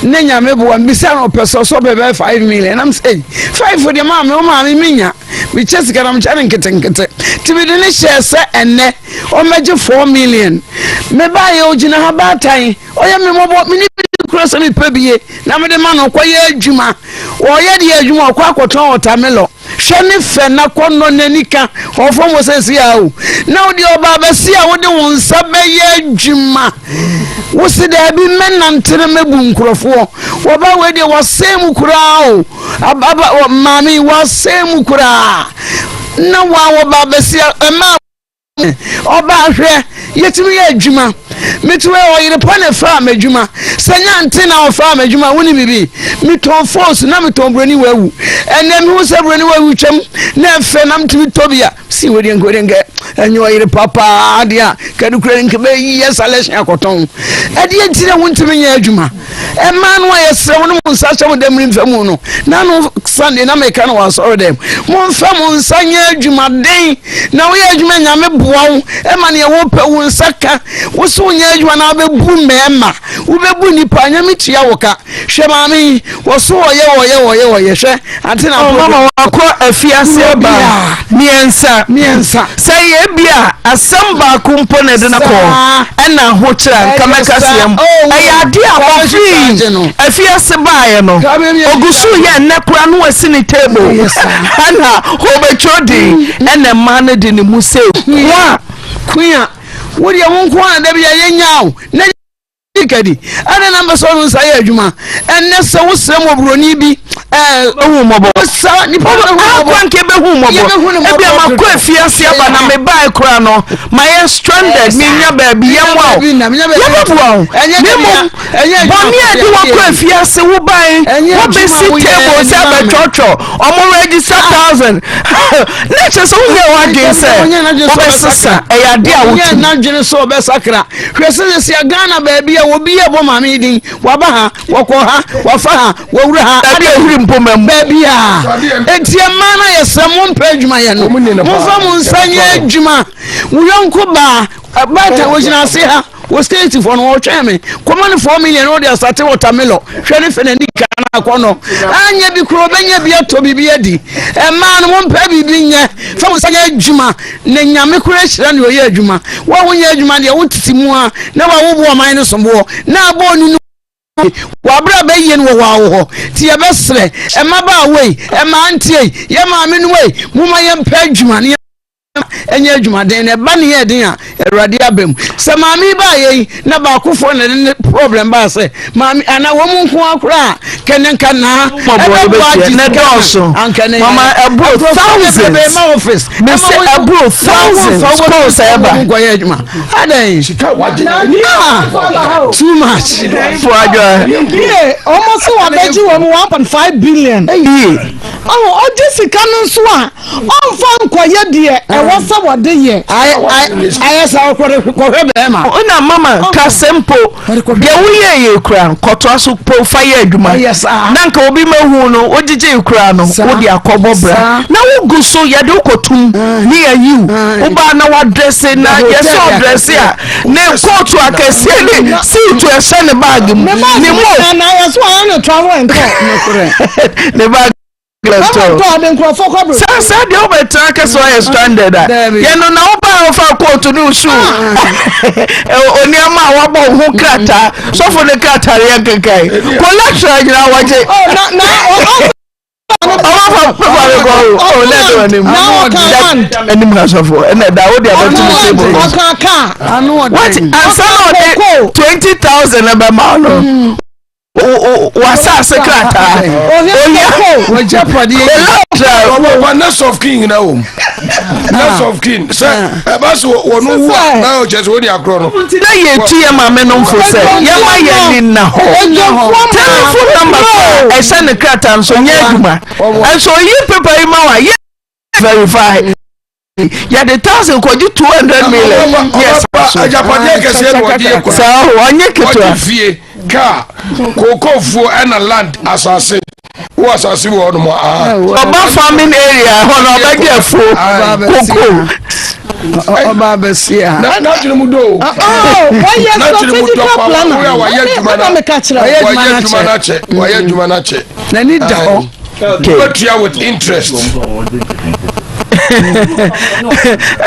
ne nyame boa mbisa no ɔpɛ sɛ ɔsɛ ɔpɛ bɛyɛ 5 million nam sɛ 5 deɛ maa me wo maame menya mekyɛ sika na mekyɛ no nketenkete nti mede ne hyɛɛ sɛ ɛnnɛ ɔmmɛgye 4 million mebaeɛ ɔgyina ha baatan ɔyɛ me mmɔbɔ mene bi kura sɛ mepɛ bie na mede ma no ɔkɔyɛ adwuma ɔyɛ deɛ adwuma ɔkɔ akɔtɔn ɔtamelɔ Hwɛ ne fɛ n'akɔnnɔ n'ani ka ɔfam wɔ sɛsi a o na wode ɔbaa bɛsi a wode wo nsa bɛyɛ adwuma wo se daabi mɛnante na mɛbu nkurɔfoɔ wɔba wei deɛ wɔasɛe mu koraa o ababa maame wɔasɛe mu koraa na wa wɔba bɛsi a ɛma Ɔbaa hwɛ, yɛtumi yɛ adwuma. Mete hɔ yi, ɔyere pa na ɛfaa m'adwuma. Sɛ nyɛ ante na ɔfaa m'adwuma a, wonim biribi? Metɔn phones na metɔn buroni wawu. Ɛnnɛ mehu sɛ buroni wawu twam na ɛfɛ na metumi tɔ bi a, si wei deɛ nka wei deɛ nka ɛnyɛ ɔyere pa paa deɛ a, kadu kura nka bɛyɛ selection akɔtɔn. Ɛdeɛ nti na wontumi nyɛ adwuma? Mmaa no a yɛsrɛ mo ne mo nsa hyɛ mo dɛm mfa mu no, na no Sunday na meka no wɔ asɔre dɛm. Momfa mo nsa nyɛ adwumaden na woyɛ adwuma nyame boa wo ɛma neɛ wopɛ wo nsa ka. Wo so wonyɛ adwuma na wobɛbu mmarima, wobɛbu nnipa, nyame tua wo ka. Hwɛ maame yi, wɔso wɔyɛ wɔyɛ wɔyɛ wɔyɛ hwɛ ante na Oh, mama wakɔ afiase aba mmiɛnsa mmiɛnsa. Sɛ yɛ bi a asɛm baako mpo na ɛde no kɔ ɛna ahokyerɛ a nka mɛka seɛ mu oh, ɛyɛ adeɛ a wɔfiri afiase baeɛ no ogu so yɛ nnɛ kora no wasi ne table ɛna ɔbɛtwerɛ din mm. ɛna mmaa no de ne mu sɛ kua kua wodeɛ wo nko a da bi a yɛnya wo na kadi ɛna na mpɛ sɛ ɔno nsa yɛ adwuma ɛnɛ sɛ wosrɛ mmɔborɔni bi bɛhu mmɔbɔ sa nipa bɛhu mmɔbɔ akwa nke bɛhu mmɔbɔ ebi a makɔ afiase aba na mebae koraa no mayɛ stranded menya baabi yɛmmoa wo yɛbɛboa wo na mmom bɔne a ɛde wakɔ afiase wobae wobɛsi table sɛ bɛtwɔtwɔ ɔmo register thousand na kyerɛ sɛ wonyɛ w'adwene sɛ wobɛsesa ɛyɛ adeɛ a wotu n'adwene sɛ ɔbɛsakra hwɛ sɛ sɛsia Ghana baabi a obi yɛ bɔ maame yi din waba ha wɔkɔ ha wafa ha wɔwura ha baabi a ehuri mpoma mu baabi a eti mmaa no yɛ sɛ mo mpɛ adwuma yɛ no momfa mo nsa nyɛ adwuma wo yɔnko baa baatan wɔgyina ase ha wɔ state fɔ no wɔtwɛn me kɔma no 4 million wɔde asate wɔtamilɔ hwɛ ne fɛ n'ani ka no akɔnɔ anyɛ bi koro bɛnya bi atɔ biribi adi mmaa no mompɛ biribi nyɛ fa mo nsa nyɛ adwuma Na Nyame koraa hyira nea ɔyɛ adwuma. Wo a wonyɛ adwuma deɛ wotete mu ara na wawobo ɔman no somboɔ na abɔ onunu w'abrɛ bɛyie no wɔ hɔ a wɔ hɔ. Nti yɛbɛsrɛ mmabaawa yi, mmeranteɛ yi, yɛ maame nom ei, momma yɛmpɛ adwuma na yɛnyɛ adwumaden na ɛba ne yɛ den a Awurade aba mu. Sɛ maame yi baayɛ yi na baakofoɔ na ɛde ne problem baa sɛ maame anaa wɔn mu nko ara koraa kɛnɛ nka naa ɛbɛboa agye ne dɔɔso anka ne mama ɛboro thousands ma office mese ɛboro thousands calls ɛba nkɔyɛ adwuma adɛn sika wagye ah too much fo adwa yie wɔn sɛ wɔabɛgye wɔn 1.5 billion yie ɔho ɔgye sika no nso a Ɔmfa nkɔyɛ deɛ ɛwɔ sɛ wɔde yɛ. Ayɛ saa kɔhwɛ bɛrima. Ona mama ka sɛ mpo deɛ woyɛɛ yɛ kura kɔtoa so po fa yɛ adwuma na nka obi ma hu no wogyegye kura no wode akɔbɔ bra na wogu so yɛde wokɔtum ne yɛyiw wobaa na wadrɛse na yɛsɛ ɔdrɛse a ne kootu akɛseɛ ne siitu ɛhyɛ ne baage mu ne mo ne baage sɛ sɛ deɛ wobɛtena kɛ sɛ ɔyɛ stranded a yɛno na wobaa wofa kootu ne wo shoe onneɛma a wabɔ wo ho krataa sɔfo ne krataa yɛ nkenkan collateral nyinaa wɔgye. Ɔbɛfa pepa no kɔ o o na ɛdɔ anim. Anim ha sɔfo ɛna ɛda o de abɛto ne table no. Ɔka kaa. What ansa na ɔde 20,000 ɛbɛma no. Wasaase krataa. Ohia. Wagyapadeɛ. Ɔbɛfa next of kin nyina wɔ mu. Next of kin sɛ ɛba so wɔn wu a na ɔkyɛ sɛ wɔdi akorɔ no. Nti na yɛtu yɛ maame no mfo sɛ yɛma yɛn ani nna hɔ. Telephone number kora a ɛhyɛ ne krataa nso nyɛ adwuma. Nso oyi paper yi ma wa yɛ verify. Yɛde 1,000 kɔgye 200 million. Yes. Agyapadeɛ kɛseɛ na wɔde yɛ kwa. Saa o, ɔnyɛ ketewa. Wɔde fie, kaa, kookoofuo ɛna land asase. Wo asase wɔ hɔnom a. Ɔba farming area hɔ na ɔbɛgye afuo koko. Ɔba abɛsi ha. Na n'adwene mu do o. Wɔyɛ N'adwene mu dɔ strategical pa planner. wɔyɛ wɔyɛ adwuma na Ɛna meka kyerɛ wɔyɛ wo. adwuma na kyɛ wɔyɛ adwuma na kyɛ. N'ani da hɔ. Wobɛtua with interest.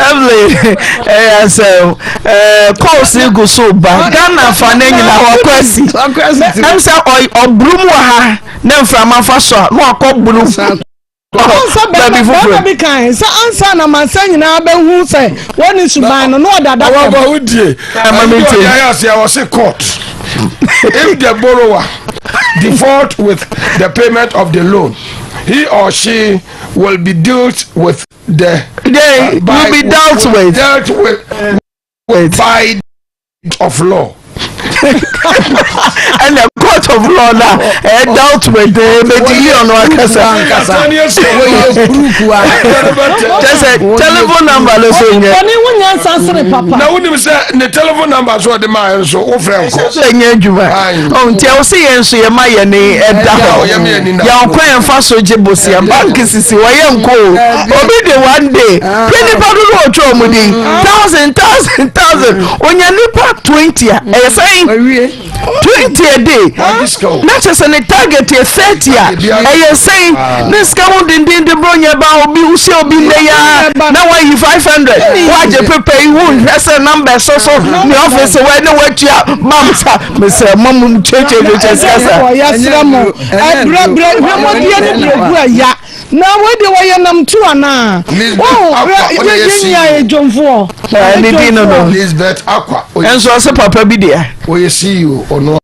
Evelyn ɛyɛ asɛm ɛɛ calls gu so ba Ghana fa ne nyina wakɔ asi ɛm sɛ ɔburu mu wɔ ha ne mframa fa so a na wakɔ buru Ɔn baabi sɛ foforɔ. bɛrima bi kan sɛ ansa na mansa nyinaa bɛhu sɛ wɔne suban no na ɔda adaka mu. Ɔwɔ wodie. Ɛma mi Ɛdi tie. ɔdi ayɛ ase a wɔsi court. If the borrower default with the payment of the loan, he or she will be dealt with the. They will be dealt with. Dealt with by of law. Ɛna court of law na ɛyɛ dealt with ɛbɛdi leon akasa. Kyɛ sɛ telephone number no so nyɛ. Ɔne wo nyansa sere papa. Na wonim sɛ ne telephone number so ɔde maa nso wofrɛ nkɔ. So ɛnyɛ adwuma. Ɔn nti ɛwɔ sɛ yɛn nso yɛma yɛn ni ɛda hɔ. Yɛn kwan yɛn fa so gye bosia bank sisi hɔ yɛn nkɔ o. Obi de one day pɛ nipa dodo ɔtwa ɔmo din thousand thousand thousand onya nipa 20 a ɛyɛ sɛn 20 a day na kyerɛ sɛ ne target yɛ 30 a ɛyɛ sɛn ne sika ho dendenden bro nyɛ ba obi wohyɛ obi nnɛ ya na wayi 500 wagye pepa yi wonhwɛ sɛ number ɛsɔ so ne office wɔ ne watua bam sa mesɛ ma mu kyerɛkyerɛkyerɛ sika sa. Yɛsrɛ mo ɛbrɛbrɛ hwɛmɔdeɛ ne brɛgu ɛya na wei deɛ wɔyɛ nam tu anaa yɛ nyia yɛ dwomfoɔ. Ne din no no Lisbeth Akwa. Ɛnso ɔsɛ papa bi deɛ. Oyɛ CEO ɔno.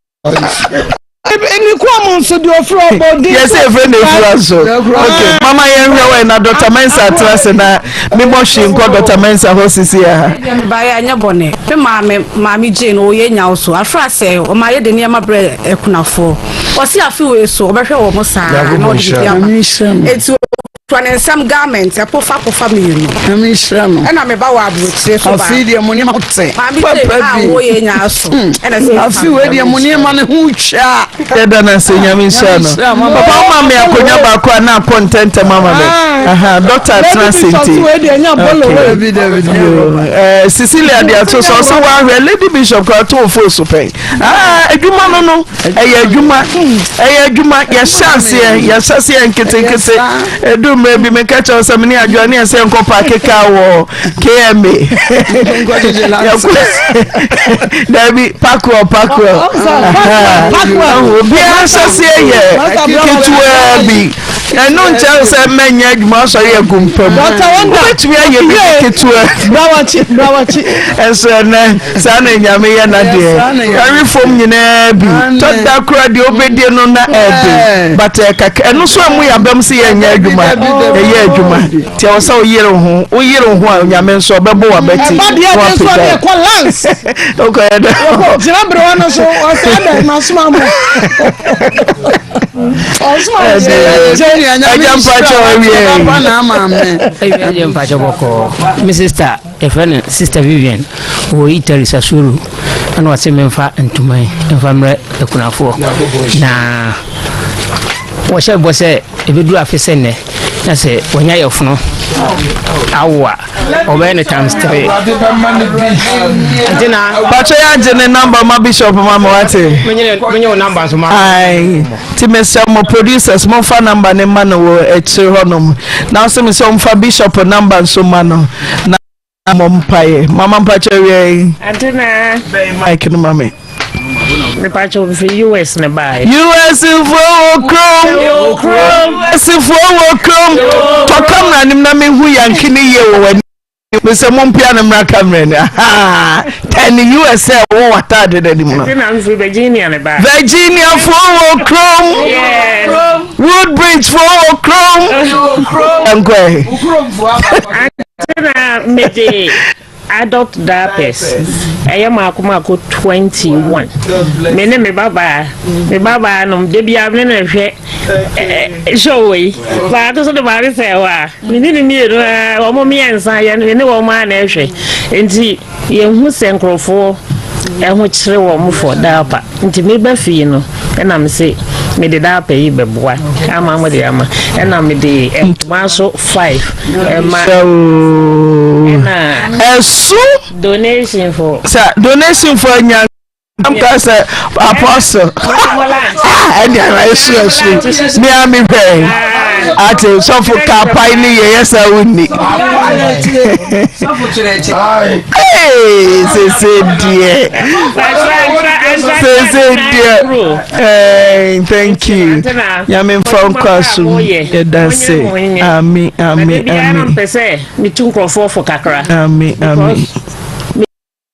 Ne kɔn mu nso deɛ ɔfiri ɔbɔ din. Yɛsɛ efiri na efura nso. Ok mama yɛn hwɛ wɔ na Dr. Mensa atena se na mebɔ hwee nkɔ Dr. Mensa hɔ sisi ha. Baayɛ anyɛ bɔne. Me maame maame Jane ɔyɛ nyawo so afra sɛ ɔma yɛ de nneɛma brɛ akunafoɔ. Ɔsi afe wei so ɔbɛhwɛ wɔn saa na ɔde biribi aba. Eti okura ne nsam garment ɛpofa pofa mmienu. Nyame nhyira no. Ɛna me ba wɔ aburokyire so baako. Afei deɛ mo nneɛma te. Maame Jane a wɔyɛ nyaa so. Ɛna sɛ Afei wei deɛ mo nneɛma no ho twa. Yɛda no ase nyame nhyira no. Papa woma me akonnwa baako a na akɔ ntɛntɛm ama me. Aha, doctor atena ase nti. Okay. Cecilia de ato so ɔsɛ wahwɛ Lady Bishop kora to ofo so pɛn. Ah, adwuma no no ɛyɛ adwuma ɛyɛ adwuma yɛhyɛ aseɛ yɛhyɛ aseɛ nketenkete ɛdu mmerɛ bi meka kyerɛ sɛ mene adwoa ne ɛsɛ nkɔ paake kaa wɔ KMA dabi Parkwell Parkwell obiara hyɛ aseɛ yɛ ketewaa bi ɛno nkyɛn sɛ mɛnyɛ adwuma asɔre agu mpa mu wobɛtumi ayɛ biribi ketewa ɛnso ɛnɛ saa na nyame yɛ n'adeɛ yɛwe fam nyinaa bi tɔda kora deɛ wobɛdie no na ɛde but ɛkaka ɛno so ɛmu yɛ abam sɛ yɛnyɛ adwuma ɛyɛ adwuma nti ɛwɔ sɛ woyere ho woyere ho a nyame nso ɔbɛbɔ w'abati ɛba deɛ ɛde nso ɔde ɛkɔ lance wokɔyɛ dɛ gyina berewa no so ɔsɛ adɛ masoma mo agya mpakyɛ awie agya mpakyɛ bɔkɔɔ me sister yɛfrɛ no sister Vivian wɔ Italy Sassuolo ɛna ɔse memfa ntoma yi mfa mmerɛ akunafoɔ na wɔhyɛ bɔ sɛ ɛbɛduru afe sɛ nnɛ na sɛ wɔnya yɛfono awo a ɔbɛyɛ no times three nti na Pacho yɛ agye ne number ma bishop ma ma wate. Menye wo number nso ma. Aye. Ti mesrɛ mo producers momfa number ne ma no wɔ akyire hɔnom. Na ɔsɛ me sɛ ɔmfa bishop number nso ma no. Na mɔ mpaeɛ. Mama mpakyɛ wiɛ yi. Ante na. Bɛn mic no ma me. Mepakyɛw mefiri US na baeɛ. US foɔ wɔ kurom. US foɔ wɔ kurom. Tɔ kamera nim na mehu yanke ne yie wɔ w'ani. Mesɛ mompia no mmra kamera ni. Ahaa. Tɛn US sɛ wɔ w'ataade no anim no. Ɛti na mefiri Virginia na baeɛ. Virginia foɔ wɔ kurom. Woodbridge foɔ wɔ kurom. Nkɔɛ. Ante na mede Adult diapers ɛyɛ maako maako 21. Me ne me babaa, me babaa nom da biara me ne no hwɛ show yi. Baako so de maame sɛ hɔ a, me ne ne mmienu a wɔn mmiɛnsa yɛ me ne wɔn a na ɛhwɛ. Nti yɛhu sɛ nkurɔfoɔ ɛho kyerɛ wɔn fɔ diaper. Nti meba fie no ɛna me se mede diaper yi bɛboa ama mo de ama ɛna mede ntoma so 5 ɛma ɛna ɛso donation for sɛ donation for anya ka sɛ apostle ɛne ara ɛso ɛso mea mehwɛ ate sɔfo kapae ne yɛyɛ sɛ wonni sese deɛ sese deɛ thank you nyame mfa nkɔ asom yɛda se ami ami ami mpɛ sɛ metu nkurɔfoɔ fo kakra ami ami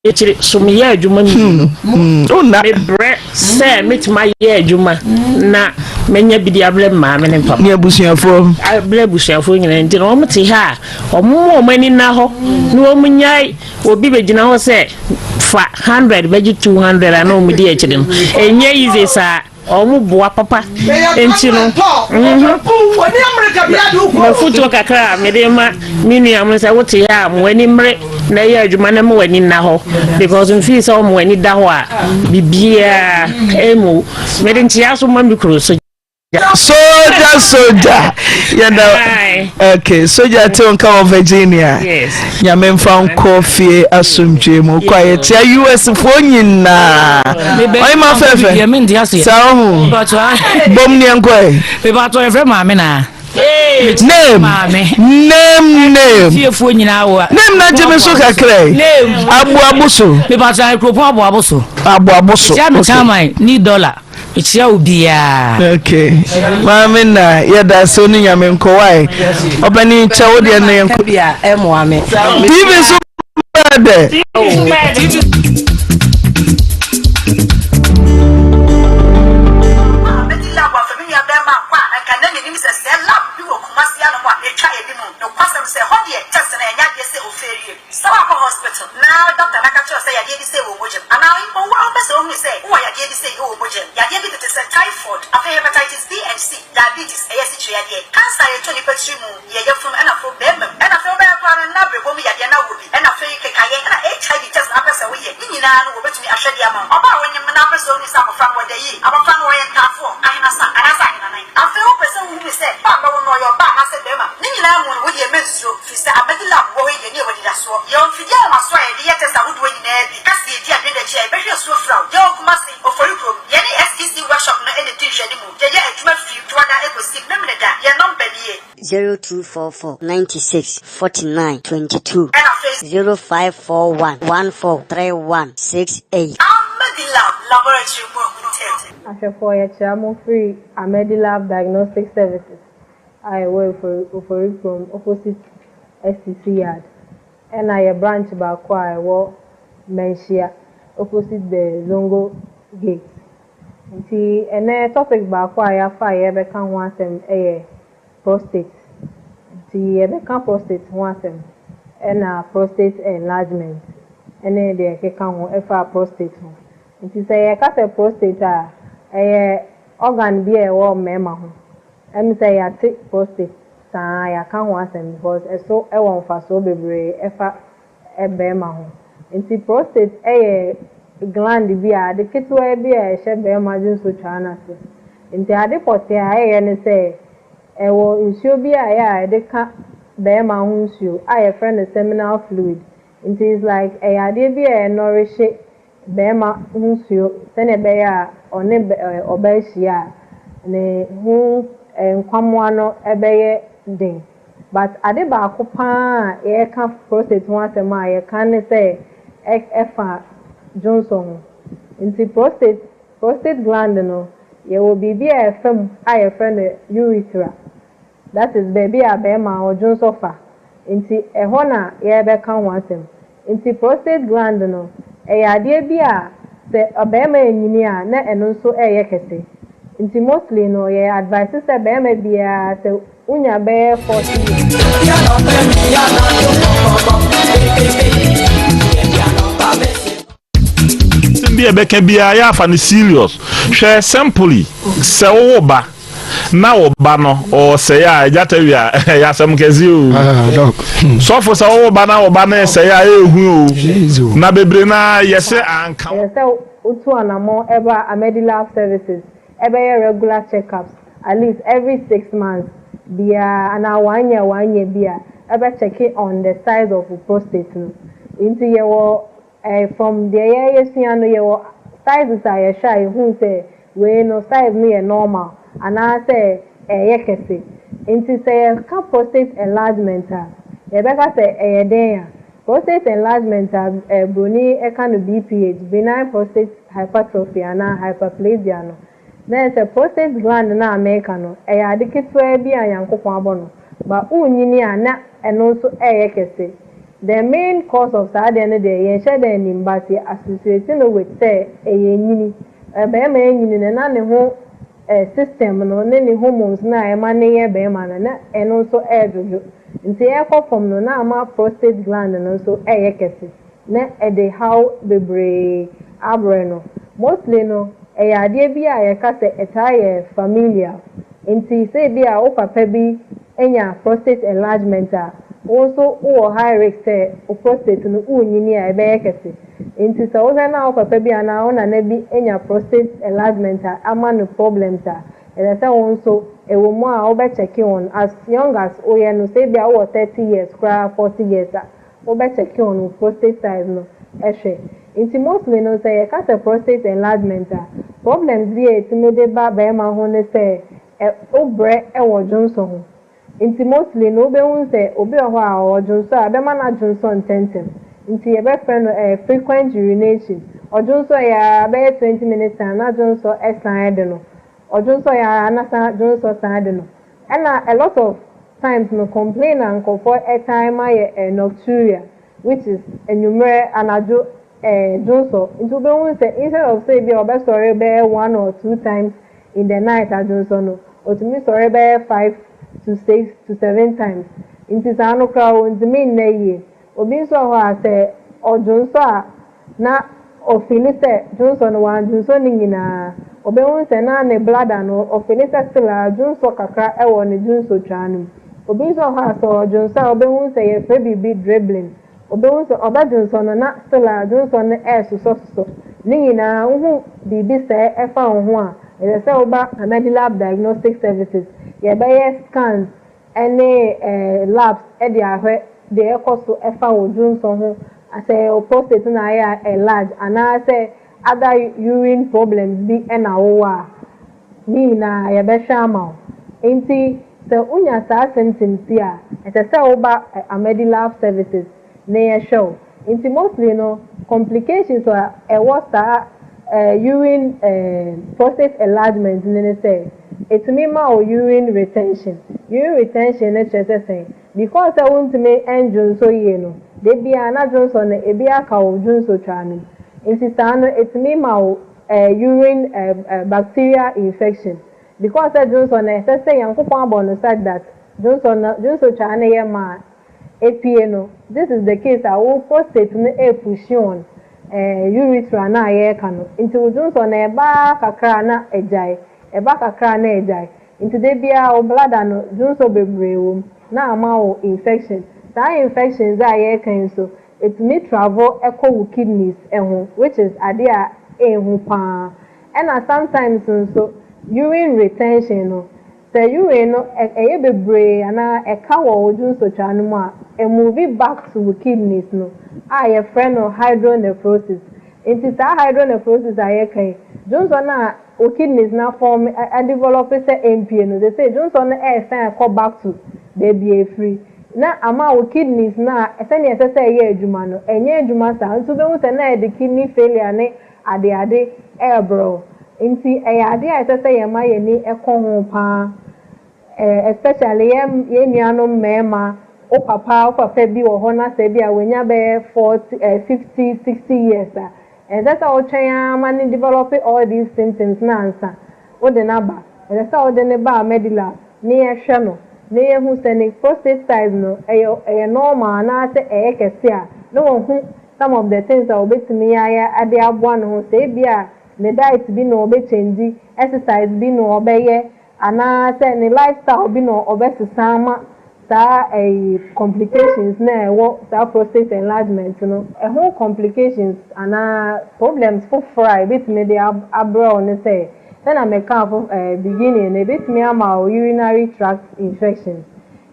Akyiri so meyɛ adwuma mmienu. Mebrɛ sɛ mɛtumi ayɛ adwuma na manya bi de abrɛ maame ne papa. Ne abusuafoɔ. Abrɛ abusuafoɔ nyinaa nti na wɔn te ha a wɔn mu wɔn ani nna hɔ na wɔn nyae obi bɛgyina hɔ sɛ fa 100 bɛgye 200 a na wɔn di akyire no ɛnyɛ easy saa. Ɔmo boa papa nti no mafutuo kakra a mede ma me nua mo sɛ wote ha a mo ani mmere na ɛyɛ adwuma na ma w'ani nna hɔ because mfii sɛ ɔmo ani da hɔ a biribiara ɛmu mede nkyea so ma me kuro so. Soja soja yɛda okay soja te nka wɔ Virginia nyame mfa nkɔ fie asomdwe mu kɔ a yɛkyia US foɔ nyinaa ɔyɛ ma fɛfɛ saa ho bom neɛ nkɔ ɛ mebatɔ yɛfrɛ maame naa name name name fiefoɔ nyinaa wɔ name na gye me so kakra yi aboabo so mebatɔ kuropɔn aboabo so aboabo so kyia me chairman ni dollar Mekyia obiara. Okay. Maame na yɛda so ne nyame nkɔ wae. Ɔbɛni kyɛ wo deɛ no yɛnkɔ. TV so bɛɛ dɛ. Sɛ woakɔ hospital na doctor no aka kyerɛ wo sɛ yadeɛ bi sei wɔ wo mogya mu, anaa mpo wo ara wopɛ sɛ wohunu sɛ wowɔ yadeɛ bi sei wɔ wo mogya mu, yadeɛ bi tete sɛ typhoid, afei hepatitis B and C, diabetes, ɛyɛ asikyire yadeɛ, cancer a ɛtɔ nipa tiri mu, yɛ yafunu ɛna afei barima mu, ɛna afei wobɛyɛ koraa no na berɛboɔ mu yadeɛ na wowɔ bi, ɛna afei kekayɛ, ɛna HIV test na wopɛ sɛ woyɛ, ne nyinaa no wɔbɛtumi ahwɛ de ama wo. Ɔbaa a wonyem na wopɛ sɛ wohunu sɛ abɔfra no wɔda yie, abɔfra no ɔyɛ ntaafoɔ, ahenasa, anaasɛ ahenanan, afei wopɛ sɛ wohunu sɛ ba a bɛwo no ɔyɛ ɔbaa anaasɛ barima, ne nyinaa mu no wodeɛ mɛnsuro. Firi sɛ Amadi Lab wɔ hɔ yi deɛ ne yɛwɔ anidasoɔ. Yɛwɔ mfidie ahomasoɔ a yɛde yɛ test ahodoɔ nyinaa bi, ka sɛ yɛdi adwene da akyi a yɛbɛhwɛ asuo frɛ wo. Yɛwɔ Kumasi, Ofori kurom. Yɛne SEC workshop no na ɛdi nhwɛanimu. Yɛyɛ adwuma firi Dwoada kɔsi Memeneda. Yɛn nɔmba nie. 0244 96 49 22. Ɛna afei. 0541 14 31 68. Amadi Lab Laboratory mu ahunu test. Ahwɛfoɔ yɛkyea mo firi Amadi Lab Diagnostic Services. a ɛwɔ Oforikrom opposite STC yard ɛna yɛ branch baako a ɛwɔ Manhyia opposite the Zongo gate. Nti ɛnɛ topic baako a yɛafa a yɛrebɛka ho asɛm yɛ prostate. Nti yɛbɛka prostate ho asɛm ɛna prostate enlargement ɛne deɛ ɛkeka ho ɛfa prostate ho. Nti sɛ yɛka sɛ prostate a ɛyɛ organ bi a ɛwɔ mmarima ho. Ɛm sɛ yɛate prostate saa yɛaka ho asɛm because ɛso wɔ mfasoɔ bebree ɛfa bɛɛma ho. Nti prostate yɛ gland bi a ade ketewaa bi a ɛhyɛ bɛɛma dwonsotwaa no ase. Nti ade pɔtee a ɛyɛ ne sɛ ɛwɔ nsuo bi a ɛyɛ a yɛde ka bɛɛma ho nsuo a yɛfrɛ no seminal fluid. Nti it's like ɛyɛ adeɛ bi a ɛnɔrehye barima ho nsuo sɛdeɛ ɛbɛyɛ a ɔne ɔbaa hyia a, ne ho nkwammoa no bɛyɛ den. But ade baako pa ara a yɛreka prostate ho asɛm a yɛka ne sɛ ɛfa dwonsɔ ho. Nti prostate prostate gland no yɛwɔ biribi a ɛfa mu a yɛfrɛ no urethra. That is baabi a bɛrima ɔdwonsɔ fa. Nti ɛhɔ na yɛrebɛka ho asɛm. Nti prostate gland no ɛyɛ adeɛ bi a sɛ ɔbarima renyini a na ɛno nso reyɛ kɛse. Nti mostly no yɛ advice sɛ barima biara sɛ wonya bɛyɛ 40 years. Asɛm bi a ɛbɛka biara yɛ afa no serious. Hwɛ simply sɛ wowo ba na wo ba no ɔsɛe a agya tawi a ɛyɛ asɛm kɛse o. Ah, hmm. Sɔfo sɛ wowo ba na wo ba no ɛsɛe a ɛyɛ hu o. Na bebree na yɛsɛ anka. Ɛsɛ sɛ wotu anammɔn ba Amedilab Services bɛyɛ regular check-ups at least every 6 months biara anaa one year one year bi a ɛbɛ check on the size of wo prostate no. Nti yɛwɔ eh, from deɛ yɛyɛsua no yɛwɔ sizes a yɛhwɛ a yɛhu sɛ wei no size no yɛ normal anaasɛ ɛyɛ kɛse. Nti sɛ yɛka prostate enlargement a, yɛbɛka sɛ ɛyɛ den a prostate enlargement a eh, broni ɛka no BPH, benign prostate hypertrophy anaa hyperplasia no, na yɛ sɛ prostate gland no a meka no ɛyɛ ade ketewa bi a Nyankopɔn abɔ no ba wonyini a na ɛno nso ɛyɛ kɛse. The main cause of saa adeɛ no deɛ yɛnhyɛ da anim, but yɛ associate no with sɛ ɛyɛ nyini. Bɛrima nyini no na ne ho system no ne ne hormones no a ɛma ne yɛ bɛrima no na ɛno nso ɛɛdwodwo. Nti ɛkɔ fam no na ama prostate gland no nso ɛyɛ kɛse na ɛde haw bebree abrɛ no. Mostly no ɛyɛ adeɛ bi a yɛka sɛ ɛtaa yɛ familial. Nti sɛ bi a wo papa bi anya prostate enlargement a, wo nso wowɔ high risk sɛ wo prostate no wonyini a ɛbɛyɛ kɛse. Nti sɛ wohwɛ na wo papa bi anaa wo nana bi anya prostate enlargement a ama no problems a, ɛsɛ sɛ wo nso ɛwɔ mu a wobɛcheck on as young as woyɛ no. Sɛ bi a wowɔ 30 years koraa, 40 years a, wobɛcheck on wo prostate size no ɛhwɛ. Nti mostly no sɛ yɛka sɛ prostate enlargement a, problems bi a ɛtumi de ba bɛrima ho ne sɛ ɛ wobrɛ ɛwɔ dwonsɔ ho. Nti mostly no wobɛhu sɛ obi wɔ hɔ a ɔdwonsɔ a ɛbɛma no adwonsɔ ntɛmntɛm, nti yɛbɛfrɛ no frequent urination. Ɔdwonsɔ yɛ a bɛyɛ 20 minutes time na dwonsɔ ɛsan de no, ɔdwonsɔ yɛ a na san dwonsɔ san de no. Ɛna a lot of times no complain a nkurɔfoɔ ɛtan ma yɛ nocturia, which is enwummerɛ anadwo dwonsɔ. Nti wobɛhu sɛ instead of sɛ ebi a ɔbɛsɔre bɛyɛ one or two times in the night adwonsɔ no, otumi sɔre bɛyɛ 5 to 6 to 7 times. Nti saa no koraa ontumi nna yie. Obi nso wɔ hɔ a sɛ ɔdwonsɔ a na ɔfeel sɛ dwonsɔ no wandwonsɔ no nyinaa, ɔbɛhu sɛ na ne bladder no ɔfeel sɛ still a dwonsɔ kakra ɛwɔ ne dwonsɔ twaa no mu. Obi nso wɔ hɔ a sɛ ɔdwonsɔ a ɔbɛhu sɛ yɛfrɛ biribi dribbling, ɔbɛhu sɛ ɔbɛdwonsɔ no na still a dwonsɔ no ɛɛsosɔsosɔ. Ne nyinaa wohu biribi sɛɛ ɛfa wo ho a, ɛsɛ sɛ woba Amedilab Diagnostic Services, yɛbɛyɛ scans ɛne labs ɛde ahwɛ deɛ ɛkɔ so ɛfa wo dwonsɔ ho, sɛ wo prostate na ayɛ enlarge anaasɛ other urine problems bi ɛna wowɔ a, ne nyinaa yɛbɛhwɛ ama wo. Nti sɛ wonya saa symptoms yi a, ɛsɛ sɛ woba Amedilab Services na yɛhwɛ wo. Nti mostly no complications a ɛwɔ saa urine prostate enlargement ne ne sɛ ɛtumi ma wo urine retention. Urine retention ne kyerɛ sɛ sɛn? Because sɛ wontumi ndwonsɔ yie no, de bia na dwonsɔ no ebi aka wo dwonsɔ twa no mu. Nti saa no ɛtumi ma wo urine bacteria infection, because sɛ dwonsɔ no ɛsɛ sɛ Nyankopɔn abɔ no such that dwonsɔ no dwonsɔ twa no yɛ ma epie no. This is the case a wo prostate no epush on urethra na yɛreka no. Nti wo dwonsɔ no ɛbaa kakra na ɛgyae, ɛba kakra na ɛgyae. Nti de biara wo bladder no dwonsɔ bebree wɔ mu na ama wo infection. Saa infections a yɛreka yi nso etumi travel ɛkɔ wo kidneys ɛho, which is adeɛ a ɛnhu paa. Ɛna sometimes nso urine retention no, sɛ urine no ɛyɛ bebree anaa ɛka wɔ wo dwonsotwa no mu a, ɛmove back to wo kidneys no a yɛfrɛ no hydronephrosis. Nti saa hydronephrosis a yɛka yi, dwonsɔ no a wo kidneys na form ɛdevelop sɛ mpie no, they say dwonsɔ no ɛɛsan ɛkɔ back to baabi a efiri na ama wo kidneys na sɛnea ɛsɛ sɛ ɛyɛ adwuma no ɛnyɛ adwuma saa. Nti wobɛhu sɛ na yɛde kidney failure ne adeade rebrɛ wo. Nti ɛyɛ adeɛ a ɛsɛ sɛ yɛma yɛn ani kɔ ho pa ara especially yɛn yɛn nuanom mmarima, wo papa wo papa bi wɔ hɔ na sɛ bi a wanya bɛyɛ 40 eh, 50, 60 years a, ɛnsɛ sɛ wotwɛn ara ma no develop all these symptoms no ansa wode no aba. Ɛsɛ sɛ wode no ba Medilab na yɛhwɛ no na yɛhu sɛ ne prostate size no ɛyɛ ɛyɛ normal anaasɛ ɛyɛ kɛse a, na wahu some of the things a obetumi ayɛ de aboa ne ho. Sɛ ebi a ne diet bi na ɔbɛ change, exercise bi na ɔbɛyɛ anaa sɛ ne lifestyle bi na ɔbɛsesa ama saa ɛyi complications na ɛwɔ saa prostate enlargement no. Ɛho complications anaa problems foforɔ a ebetumi de abrɛ wo ne sɛ, sɛnea mekaa fo ɛɛ beginning no, ebetumi ama wo urinary tract infections.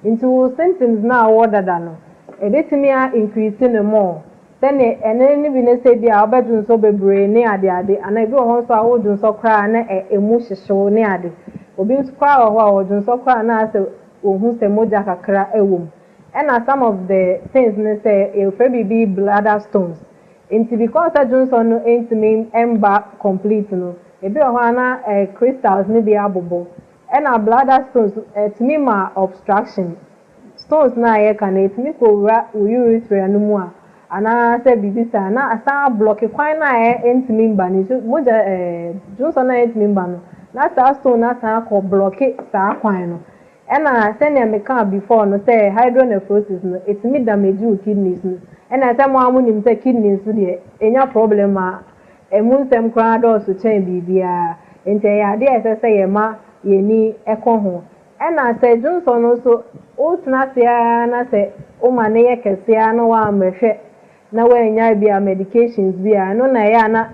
Nti wo symptoms na awɔ dada no, ebetumi a increase no more. Sɛne ɛno ne bi ne sɛ bi a wobɛdwonsɔ bebree ne adeade, anaa ebi wɔ hɔ nso a wodwonsɔ koraa na emu hyehyew ne ade. Obi nso koraa wɔ hɔ a ɔdwonsɔ koraa na asɛ ohu sɛ mogya kakra wɔ mu. Ɛna some of the things ne sɛ yɛfrɛ biribi bladder stones. Nti because sɛ dwonsɔ no ntumi mba complete no, ebi wɔ hɔ a na crystals ne bi abobɔ. Ɛna bladder stones ɛtumi ma obstruction. Stones na a yɛka no, ɛtumi kɔwura wo urethra no mu a, anaasɛ biribi saa, na asan ablock kwan no a ɛntumi mba no. Nso mogya dwonsɔ no a ɛntumi mba no, na saa stone no asan akɔ block saa kwan no. Ɛna sɛnea mekaa before no sɛ hydronephrosis no, ɛtumi damage wo kidneys no. Ɛna sɛ mo a monim sɛ kidneys no deɛ, ɛnya problem a, ɛmu nsɛm koraa dɔɔso kyɛn biribiara. Nti ɛyɛ adeɛ a ɛsɛ sɛ yɛma yɛni ɛkɔ ho. Ɛna sɛ dwonsɔ no nso, wotena ase ara na sɛ woma ne yɛ kɛseɛ ara na woammɛhwɛ na woanya bi a medications bi a, ɛno na ɛyɛ a na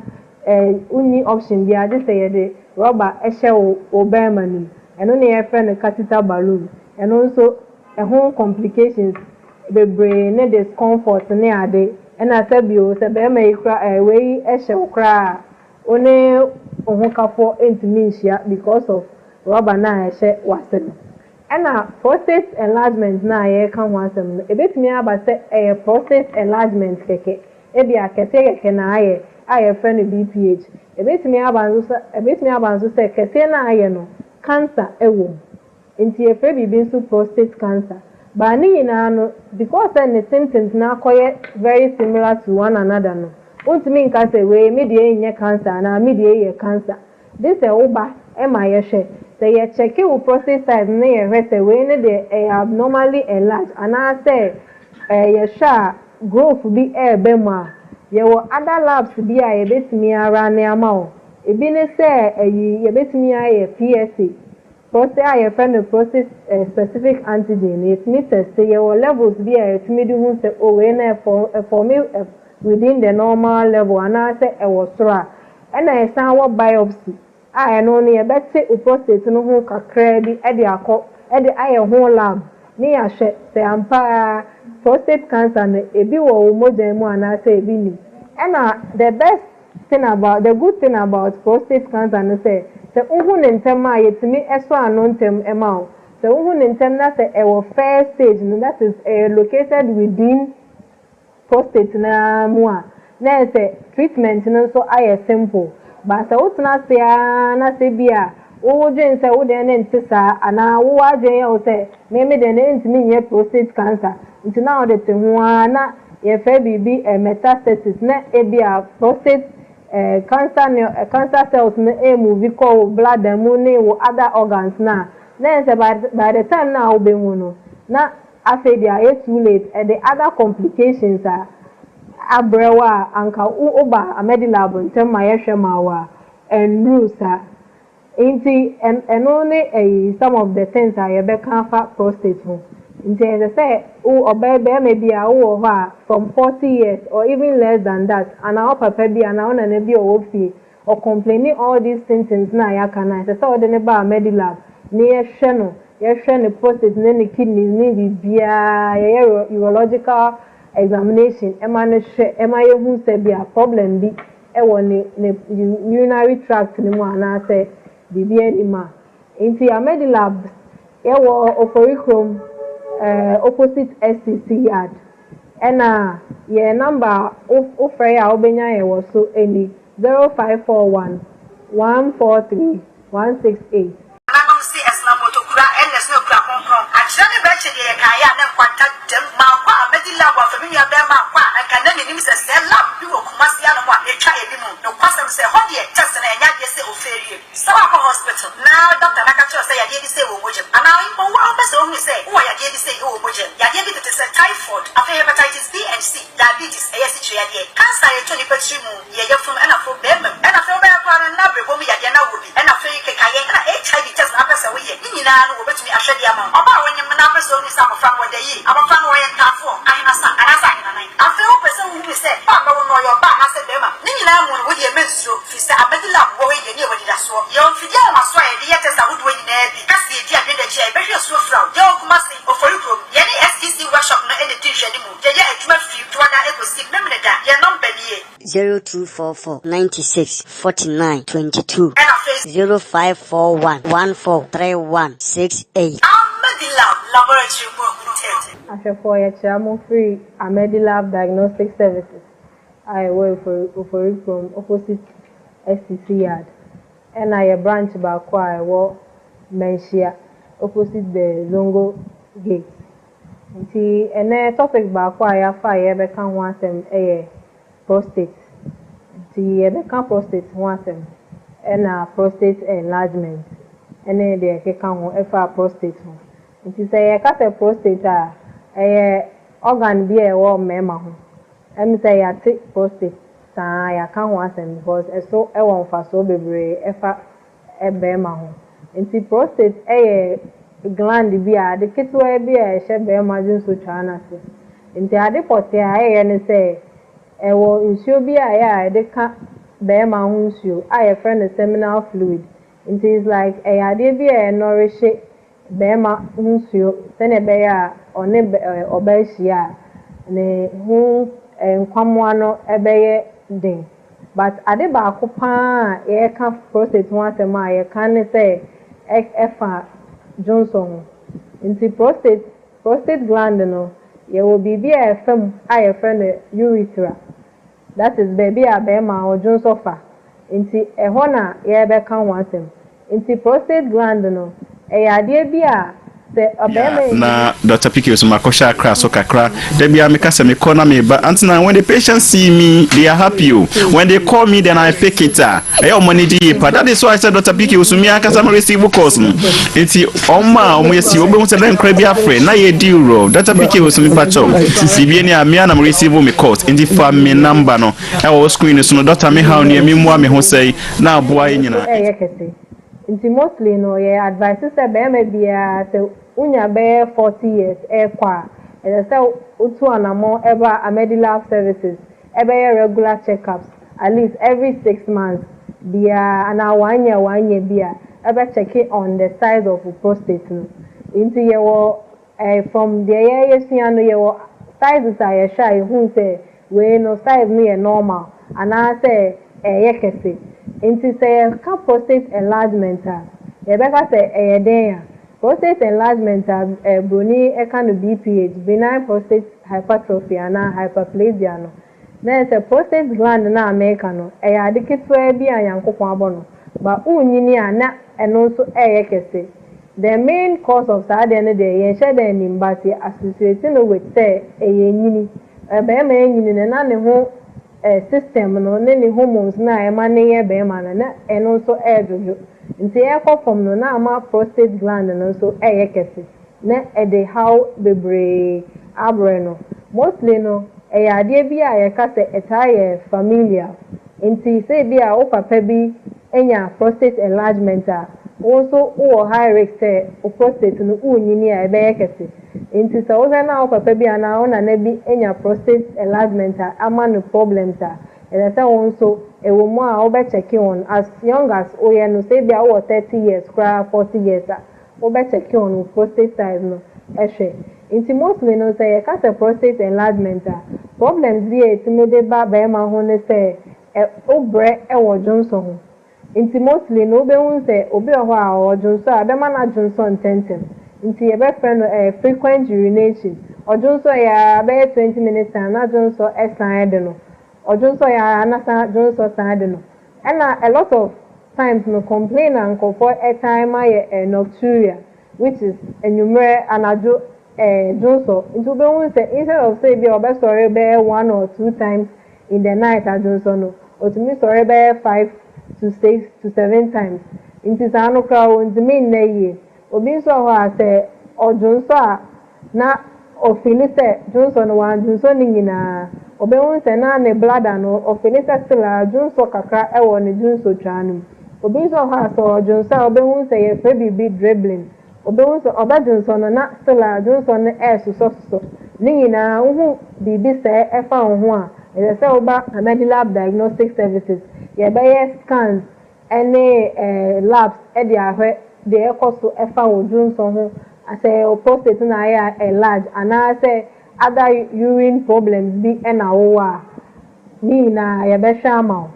wonni option bi a gye sɛ yɛde rɔba ɛhyɛ wo bɛrima no mu. Ɛno na yɛfrɛ no catheter balloon. Ɛno nso ɛho complications bebree ne discomfort ne ade. Ɛna sɛ bio sɛ bɛrima yi kora wei ɛhyɛ wo koraa a, wo ne wo ho kafoɔ ntumi nhyia because of rɔba no a ɛhyɛ w'ase no. Ɛna prostate enlargement no a yɛreka ho asɛm no, ebetumi aba sɛ ɛyɛ prostate enlargement kɛkɛ, ebi a kɛseɛ kɛkɛ na ayɛ a yɛfrɛ no BPH. Ebetumi aba nso sɛ kɛseɛ no a ayɛ no, cancer ɛwɔ mu. Nti yɛfrɛ biribi nso prostate cancer. Baa ne nyinaa no, because sɛ ne symptoms no akɔyɛ very similar to one another no, wontumi nka sɛ wei me deɛ nyɛ cancer anaa me deɛ yɛ cancer. De sɛ woba ɛma yɛhwɛ. Sɛ yɛkyɛke wo prostate size no, yɛhwɛ sɛ wei ne deɛ ɛyɛ abnormally enlarged anaasɛ yɛhwɛ a growth bi ɛɛba mu a, yɛwɔ other labs bi a yɛbɛtumi ara ne ama wo. Ebi ne sɛ ɛyi yɛbɛtumi ayɛ PSA, prostate a yɛfrɛ no prostate specific antigen no, yɛtumi test. Yɛwɔ levels bi a yɛtumi de hu sɛ o wei na ɛform within the normal level anaasɛ ɛwɔ soro a. Ɛna yɛsan wɔ biopsy a ɛno no yɛbɛte wo prostate no ho kakraa bi ɛde akɔ ɛde ayɛ ho lab ne yɛahwɛ sɛ ampa prostate cancer no ebi wɔ wo mogya mu anaasɛ ebi nim. Ɛna the good thing about prostate cancer no sɛ wohu ne ntɛm a, yɛtumi ɛsɔ ano ntɛm ɛma wo. Sɛ wohu ne ntɛm na sɛ ɛwɔ first stage no, that is ɛyɛ located within prostate naa mu a, na yɛ sɛ treatment no nso ayɛ simple. But sɛ wotena ase ara na sɛ bi a wowɔ dwen sɛ wo deɛ ne nte saa anaa wowɔ adwen yɛ wo sɛ meme deɛ ne ntumi nyɛ prostate cancer nti na wode te ho ara na yɛfrɛ biribi metastasis, na ebi a prostate cancer ne cancer cells no emove kɔ wo bladder mu ne wo other organs na yɛ sɛ by the time na wobɛhu no, na afei deɛ ayɛ too late, ɛde other complications a abrɛ wo a anka woba Amedilab ntɛm ma yɛhwɛ ma wo a ɛnnuru saa. Nti ɛno ne ɛyi some of the things a yɛbɛka afa prostate ho. Nti ɛsɛ sɛ wo ɔbaa bɛrima bi a wowɔ hɔ a from 40 years or even less than that, anaa wo papa bi anaa wo nana bi a ɔwɔ fie ɔcomplain all these symptoms na yɛaka no, ɛsɛ sɛ ɔde ne ba Amedilab ne yɛhwɛ no, yɛhwɛ ne prostate ne ne kidneys ne biribiara, yɛyɛ urological examination ɛma no hwɛ ɛma yɛhu sɛ bi a problem bi ɛwɔ ne urinary tract ne mu anaasɛ biribi anim a. Nti Amedilab yɛwɔ Oforikrom, opposite STC yard. Ɛna yɛ number wofrɛ yɛ a wobɛnya yɛ wɔ so ani. 0541 143 168. Nananom se ɛsena mmotokura ɛna ɛsena okura kronkron. Akyerɛ ne brɛkye deɛ yɛkaeɛ a na nkwanta dam. Mankɔ a mɛdi lab afa me nua bɛɛma ankɔ a anka na mennim sɛ sɛɛ lab bi wɔ Kumasi anom a yɛtwa ebi mu. Nokwasɛm sɛ ɛhɔ deɛ test no ɛnyɛ adeɛ sɛ ofeerie. Sɛ woakɔ hospital na doctor no aka kyerɛ wo sɛ yadeɛ bi sei wɔ wo mogya mu anaa mpo wo ara wopɛ sɛ wohunu sɛ wowɔ yadeɛ bi sei wɔ wo mogya mu, yadeɛ bi tete sɛ typhoid, afei hepatitis B and C, diabetes, ɛyɛ asikyire yadeɛ, cancer a ɛtɔ nipa tiri mu, yɛ yafunu ɛna afei bɛɛma mu, ɛna afei wobɛyɛ koraa no na abrɛbɔ mu yadeɛ na wowɔ bi, ɛna afei kekayɛ, ɛna HIV test na wopɛ sɛ woyɛ, ne nyinaa no wɔbɛtumi ahwɛ de ama wo. Ɔbaa a wonyem na wopɛ sɛ wohunu sɛ abɔfra no wɔda yie, abɔfra no ɔyɛ ntaafoɔ, ahenasa, anaasɛ ahenanan, afei wopɛ sɛ wohunu sɛ ba a bɛwo no ɔyɛ ɔbaa anaasɛ bɛɛma, ne nyinaa mu no wodeɛ mɛnsuro. Firi sɛ Amadi Lab wɔ hɔ yi deɛ ne yɛwɔ anidasoɔ. Yɛwɔ mfidie ahomasoɔ a yɛde yɛ test ahodoɔ nyinaa bi. Ka sɛ yɛdi adwene da akyi a yɛbɛhwɛ asuo fra wo. Yɛwɔ Kumasi, Ofori kurom. Yɛne SEC workshop no na ɛdi nhwɛanimu. Yɛyɛ adwuma firi Dwoada kɔsi Memeneda. Yɛn nɔmba nie. 0244 96 49 22. Ɛna afei. 0541 14 31 68. Amadi Lab Laboratory mu ntɛm. Ahwɛfoɔ yɛkyea mo firi Amadi Lab Diagnostic Services. a ɛwɔ Ofori Ofori kurom opposite STC yard ɛna yɛ branch baako a ɛwɔ Manhyia opposite the Zongo gate. Nti ɛnɛ topic baako a yɛafa a yɛrebɛka ho asɛm yɛ prostate. Nti yɛbɛka prostate ho asɛm ɛna prostate enlargement ɛne deɛ ɛkeka ho ɛfa prostate ho. Nti sɛ yɛka sɛ prostate a ɛyɛ organ bi a ɛwɔ mmarima ho. Ɛm sɛ yɛate prostate saa yɛaka ho asɛm because ɛso ɛwɔ mfasoɔ bebree ɛfa bɛrima ho. Nti prostate ɛyɛ gland bi a ade ketewa bi a ɛhyɛ bɛrima dwonsotwaa no ase. Nti ade pɔtee a ɛyɛ ne sɛ ɛwɔ nsuo bi a ɛyɛ a yɛde ka bɛrima ho nsuo a yɛfrɛ no seminal fluid. Nti it's like ɛyɛ adeɛ bi a ɛnɔrehye bɛrima ho nsuo sɛnea ɛbɛyɛ a ɔne ɔbaa hyia a ne ho nkwammoa no ɛbɛyɛ den. But ade baako paa a yɛreka prostate ho asɛm a yɛka ne sɛ ɛfa dwonsɔ ho. Nti prostate gland no yɛwɔ biribi a ɛfa mu a yɛfrɛ no urethra. That is baabi a bɛrima ɔdwonsɔ fa. Nti ɛhɔ na yɛrebɛka ho asɛm. Nti prostate gland no ɛyɛ adeɛ bi a sɛ ɔbɛrima Na Dr. PK so makɔhyɛ Akra so kakra. Da bia meka sɛ mekɔ na meba antina. When the patients see me, they are happy o. When they call me, then I pick it a ɛyɛ ɔmo ani gye yie pa. That is why I said Dr. PK so mi ankasa mo receive calls no, nti ɔmo a ɔmo yɛ si wobɛhu sɛ dɛn nkora bi afrɛ na yɛ di wurɔ. Dr. PK so mi pa kyɛw biribi ni a mea na mo receive me calls, nti fa me number no ɛwɔ screen so no. Doctor, me haw nea mi mua me ho sɛi na aboa yɛ nyinaa. Ɛyɛ kɛse, nti mostly no yɛ advice sɛ bɛrima biara sɛ wonya bɛyɛ 40 years ɛrekɔ a, ɛsɛ sɛ wotu anammɔn ɛba Amedilab Services ɛbɛyɛ regular checkups at least every 6 months biara anaa one year one year bi a ɛbɛ check on the size of prostate no. Nti yɛwɔ from deɛ yɛyɛ sua no, yɛwɔ sizes a yɛhwɛ a yɛhu sɛ wei no size no yɛ normal anaasɛ ɛyɛ kɛse. Nti sɛ yɛka prostate enlargement a, yɛbɛka sɛ ɛyɛ den a prostate enlargement a broni ɛka no BPH, benign prostate hypertrophy anaa hyperplasia no, na yɛ sɛ prostate gland no a meka no ɛyɛ ade ketewa bi a Nyankopɔn abɔ no ba wonyini a na ɛno nso ɛyɛ kɛse. The main cause of saa adeɛ no deɛ, yɛnhyɛ dɛ anim, but yɛ associate no with sɛ ɛyɛ nyini, bɛrima nyini no na ne ho system no ne ne hormones na ɛma ne yɛ bɛrima no na ɛno nso ɛɛdwodwo. Nti ɛkɔ fam no na ama prostate gland no nso ɛyɛ kɛse na ɛde haw bebree abrɛ no. Mostly no ɛyɛ adeɛ bi a yɛka sɛ ɛtaa yɛ familial, nti sɛ ebi a wo papa bi anya prostate enlargement a, wo nso wowɔ high risk sɛ wo prostate no wonyini a ɛbɛyɛ kɛse. Nti sɛ wohwɛ na wo papa bi anaa wo nana bi anya prostate enlargement a ama no problems a, ɛsɛ sɛ wo nso ɛwɔ mu a wobɛkyɛke wɔn as young as woyɛ no. Sɛ ebi a wowɔ 30 years koraa, 40 years a, wobɛkyɛke wɔn wo prostate size no ɛhwɛ. Nti mostly no sɛ yɛka sɛ prostate enlargement a, problems bi a ɛtumi de ba bɛrima ho ne sɛ ɛ wobrɛ ɛwɔ dwonsɔ ho. Nti mostly no wobɛhu sɛ obi wɔ hɔ a ɔdwonsɔ a ɛbɛma no adwonsɔ ntɛntɛm, nti yɛbɛfrɛ no frequent urination. Ɔdwonsɔ yɛ a bɛyɛ 20 minutes time na dwonsɔ ɛsan de no, ɔdwonsɔ yɛ a na san dwonsɔ san de no. Ɛna a lot of times no complain a nkorɔfoɔ taa ma yɛ nocturia which is anwummerɛ, anadwo dwonsɔ. Nti wobɛhu sɛ instead of sɛ ebia ɔbɛsɔre bɛyɛ one or two times in the night adwonsɔ no, ɔtumi sɔre bɛyɛ 5 to 6 to 7 times. Nti saa no koraa ɔntumi nna yie. Obi nso wɔ hɔ a sɛ ɔdwonsɔ a na ɔfeel sɛ dwonsɔ no wandwonsɔ ne nyinaa. Ɔbɛhu sɛ na ne bladder no ɔfeel sɛ still a dwonsɔ kakra ɛwɔ ne dwonsɔtwaa no mu. Obi nso wɔ hɔ a sɛ ɔdwonsɔ a ɔbɛhu sɛ yɛfrɛ biribi dribbling. Ɔbɛhu sɛ ɔbɛdwonsɔ no na still a dwonsɔ no ɛɛsosɔsosɔ. Ne nyinaa wohu biribi sɛɛ ɛfa wo ho a, ɛsɛ sɛ woba Amedilab Diagnostic Services. Yɛbɛyɛ scans ɛne labs ɛde ahwɛ deɛ ɛkɔ so ɛfa wo dwonsɔ ho, sɛ wo prostate na ayɛ enlarge anaasɛ other urine problems bi ɛna wowɔ a, ne nyinaa yɛbɛhwɛ ama wo.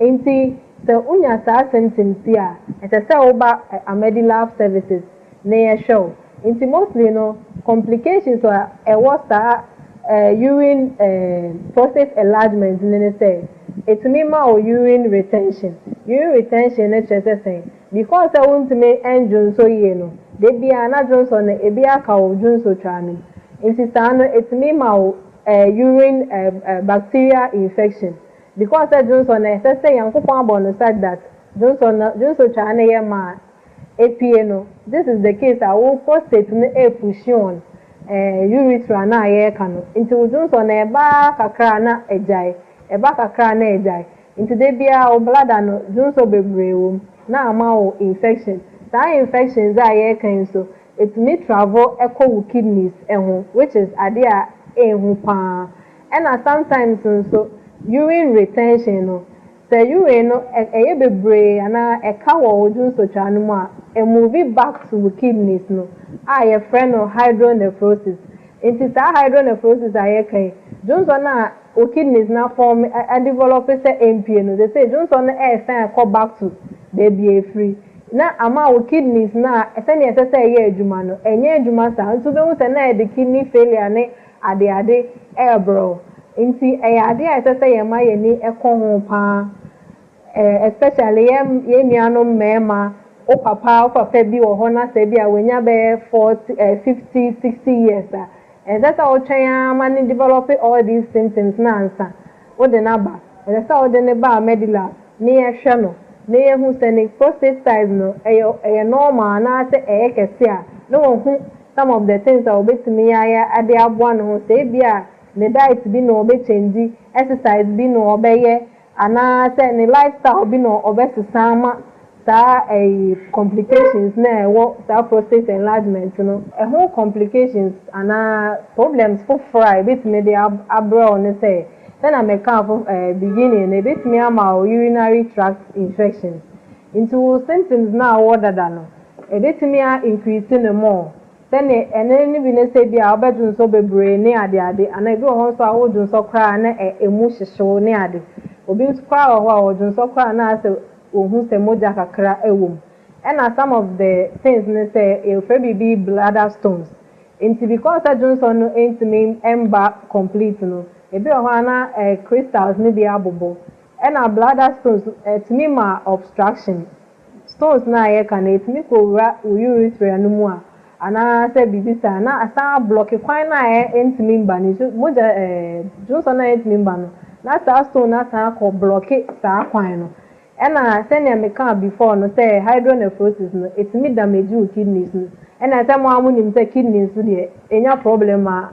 Nti sɛ wonya saa symptoms yi a, ɛsɛ sɛ woba Amedilab Services na yɛhwɛ wo. Nti mostly no, complications a ɛwɔ saa urine prostate enlargement no ne sɛ ɛtumi ma wo urine retention. Urine retention no kyerɛ sɛ sɛn? Because sɛ wontumi ndwonsɔ yie no, da biara na dwonsɔ no ebi aka wo dwonsɔtwaa no mu. Nti saa no ɛtumi ma wo urine bacteria infection because sɛ dwonsɔ no ɛsɛ sɛ Nyankopɔn abɔ no such that dwonsɔ no dwonsɔtwaa no yɛ ma a epie no. This is the case a wo prostate no epush on urethra na a yɛreka no. Nti wo dwonsɔ no ɛbaa kakra na agyae, ɛba kakra na agyae. Nti da biara wo bladder no dwonsɔ bebree wɔ mu na ama wo infection. Saa infections a yɛreka yi nso, ɛtumi travel ɛkɔ wo kidneys ɛho, which is adeɛ a ɛnhu paa. Ɛna sometimes nso urine retention no, sɛ urine no ɛyɛ bebree anaa ɛka wɔ wo dwonsɔtwaa no mu a, ɛmove back to wo kidneys no a yɛfrɛ no hydronephrosis. Nti saa hydronephrosis a yɛka yi, dwonsɔ no a wo kidneys na form ɛdevelop sɛ mpie no, they say dwonsɔ no ɛɛsan ɛkɔ back to beebi efiri na ama wo kidneys na sɛnea ɛsɛ sɛ ɛyɛ adwuma no ɛnyɛ adwuma saa. Nti wobɛhu sɛ na yɛde kidney failure ne adeade ɛɛbrɛw. Nti ɛyɛ adeɛ a ɛsɛ sɛ yɛma yɛni ɛkɔ ho paa, especially yɛn nuanom mmarima. Wo papa bi wɔ hɔ na sɛ bi a wonya bɛyɛ 40, 50, 60 years a, ɛsɛ sɛ wotwɛn ama ne develop all these symptoms na ansa wode n'aba. Ɛsɛ sɛ wode ne ba Medilab ne yɛhwɛ no na yɛhu sɛ ne prostate size no ɛyɛ normal anaasɛ ɛyɛ kɛse a, na wɔhu some of the things a wɔbɛtumi ayɛ ade aboa ne ho, sɛ ebi a ne diet bi na ɔbɛchange, exercise bi na ɔbɛyɛ, anaasɛ ne lifestyle bi na ɔbɛsesa ama saa ɛyi complications na ɛwɔ saa prostate enlargement no ɛho. Complications anaa problems foforɔ a ebetumi de abrɛ wo ne sɛ, sɛnea mɛka fo beginning no, ebetumi ama wo urinary tract infections. Nti wo symptoms na awɔ dada no, ebetumi a increase ne more. Sɛne ɛne ne bi ne sɛ bi a wobɛdwonsɔ bebree ne adeade, anaa ebi wɔ hɔ nso a wodwonsɔ koraa na emu hyehyew ne ade. Obi nso koraa wɔ hɔ a wɔdwonsɔ koraa na asɛ ohun sɛ mogya kakra ɛwɔ mu. Ɛna some of the things ne sɛ yɛfrɛ biribi bladder stones. Nti because sɛ dwonsɔ no ntumi mba complete no, ebi wɔ hɔ a na crystals ne bi abobɔ. Ɛna bladder stones ɛtumi ma obstruction. Stones na yɛka no, ɛtumi kɔwura wo urethra no mu a anaasɛ biribi saa na asan ablock kwan no a ɛntumi mba no nso mogya dwonsɔ no a ɛntumi mba no, na saa stone no asan akɔ block saa kwan no. Ɛna sɛnea meka before no sɛ hydronephrosis no ɛtumi damage wo kidneys no. Ɛna sɛ mo a monim sɛ kidneys no deɛ ɛnya problem a,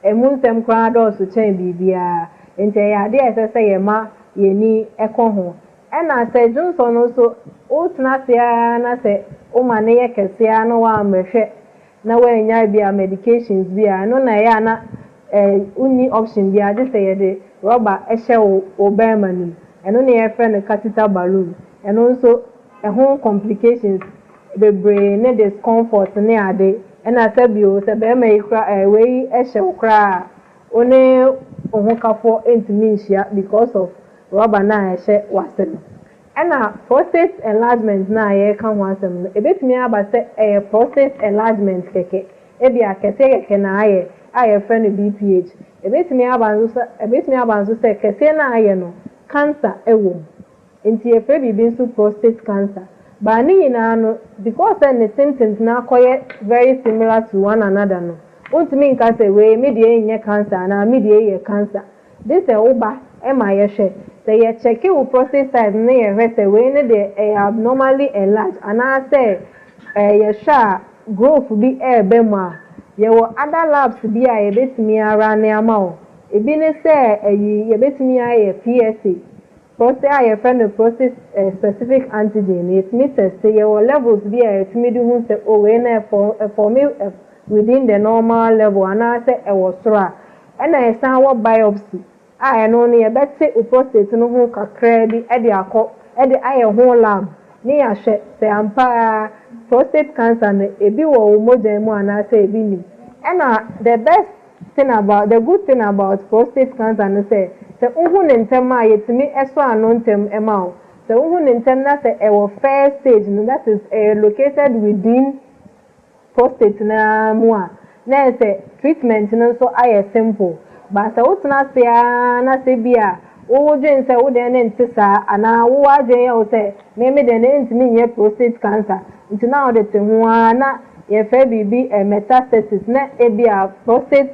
ɛmu nsɛm koraa dɔɔso kyɛn biribiara. Nti ɛyɛ adeɛ a ɛsɛ sɛ yɛma yɛni ɛkɔ ho. Ɛna sɛ dwonsɔ no nso wotena ase ara na sɛ woma ne yɛ kɛseɛ ara na woammɛhwɛ na woanya bi a medications bi a, ɛno na ɛyɛ a na wonni option bi a gye sɛ yɛde rɔba ɛhyɛ wo bɛrima no mu. Ɛno na yɛfrɛ no catheter balloon. Ɛno nso ɛho complications bebree ne discomfort ne ade. Ɛna sɛbio sɛ bɛrima yi kora wei ɛhyɛ wo koraa a, wo ne wo ho kafoɔ ntumi nhyia because of rɔba no a ɛhyɛ w'ase no. Ɛna prostate enlargement no a yɛreka ho asɛm no, ebetumi aba sɛ ɛyɛ prostate enlargement kɛkɛ, ebi a kɛseɛ kɛkɛ na ayɛ a yɛfrɛ no BPH. Ebetumi aba nso sɛ kɛseɛ no a ayɛ no, cancer ɛwɔ mu. Nti yɛfrɛ biribi nso prostate cancer. But ne nyinaa no, because sɛ ne symptoms no akɔyɛ very similar to one another no, wontumi nka sɛ wei me deɛ nyɛ cancer anaa me deɛ yɛ cancer. Gye sɛ woba ma yɛhwɛ. Sɛ yɛ check wo prostate size no na yɛhwɛ sɛ wei no deɛ ɛyɛ abnormally enlarged anaasɛ yɛhwɛ a growth bi ɛreba mu a, yɛwɔ other labs bi a yɛbɛtumi arun ama wo. Ebi ne sɛ ɛyi yɛbɛtumi ayɛ PSA, prostate a yɛfrɛ no prostate specific antigen no, yɛtumi test. Yɛwɔ levels bi a yɛtumi de hu sɛ, oh, wei no ɛfall within the normal level anaasɛ ɛwɔ soro a. Ɛna yɛsan wɔ biopsy a ɛno no yɛbɛte wo prostate no ho kakraa bi ɛde akɔ ɛde ayɛ ho lab ne yɛahwɛ sɛ ampa prostate cancer no ebi wɔ wo mogya mu anaasɛ ebi nim. Ɛna the best thing about the good thing about prostate cancer no sɛ wohu ne ntɛm a, yɛtumi ɛsɔ ano ntɛm ɛma wo. Sɛ wohu ne ntɛm na sɛ ɛwɔ first stage no, that is, ɛyɛ located within prostate naa mu a, na yɛ sɛ treatment no nso ayɛ simple. But sɛ wotena ase ara na sɛ bi a wowɔ dwen sɛ wo deɛ ne nte saa anaa wowɔ adwene yɛ wo sɛ meme deɛ ne ntumi nyɛ prostate cancer nti na wɔde te ho ara na yɛfrɛ biribi metastasis, na ebi a prostate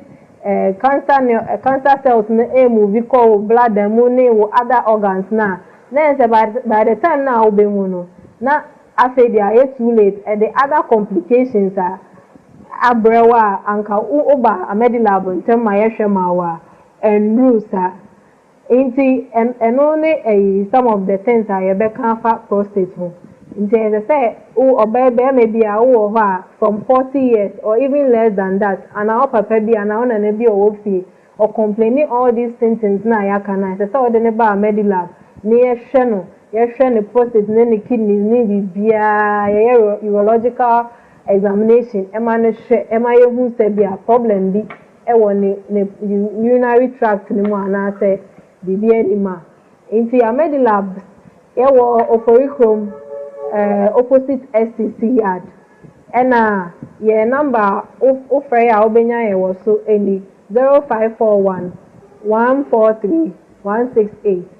cancer ne cancer cells no emove kɔ wo bladder mu ne wo other organs na yɛ sɛ by the time na wobɛhu no na afei deɛ ayɛ too late, ɛde other complications a abrɛ wo a anka woba Amedilab ntɛm ma yɛhwɛ ma wo a ɛnnuru saa. Nti ɛno ne ɛyi some of the things a yɛbɛka afa prostate ho. Nti ɛsɛ sɛ wo ɔbaa bɛrima bi a wowɔ hɔ a from 40 years or even less than that, anaa wo papa bi anaa wo nana bi a ɔwɔ fie ɔcomplain all these symptoms na yɛaka no, ɛsɛ sɛ wɔde ne ba Amedilab ne yɛhwɛ no, yɛhwɛ ne prostate ne ne kidneys ne biribiara, yɛyɛ urological examination ɛma no hwɛ ɛma yɛhu sɛ bi a problem bi ɛwɔ ne urinary tract ne mu anaasɛ biribi anim a. Nti Amedilab yɛwɔ Oforikrom, opposite STC yard, ɛna yɛn number wofrɛ yɛ a wobɛnya yɛn wɔ so ɛni 0541 143 168.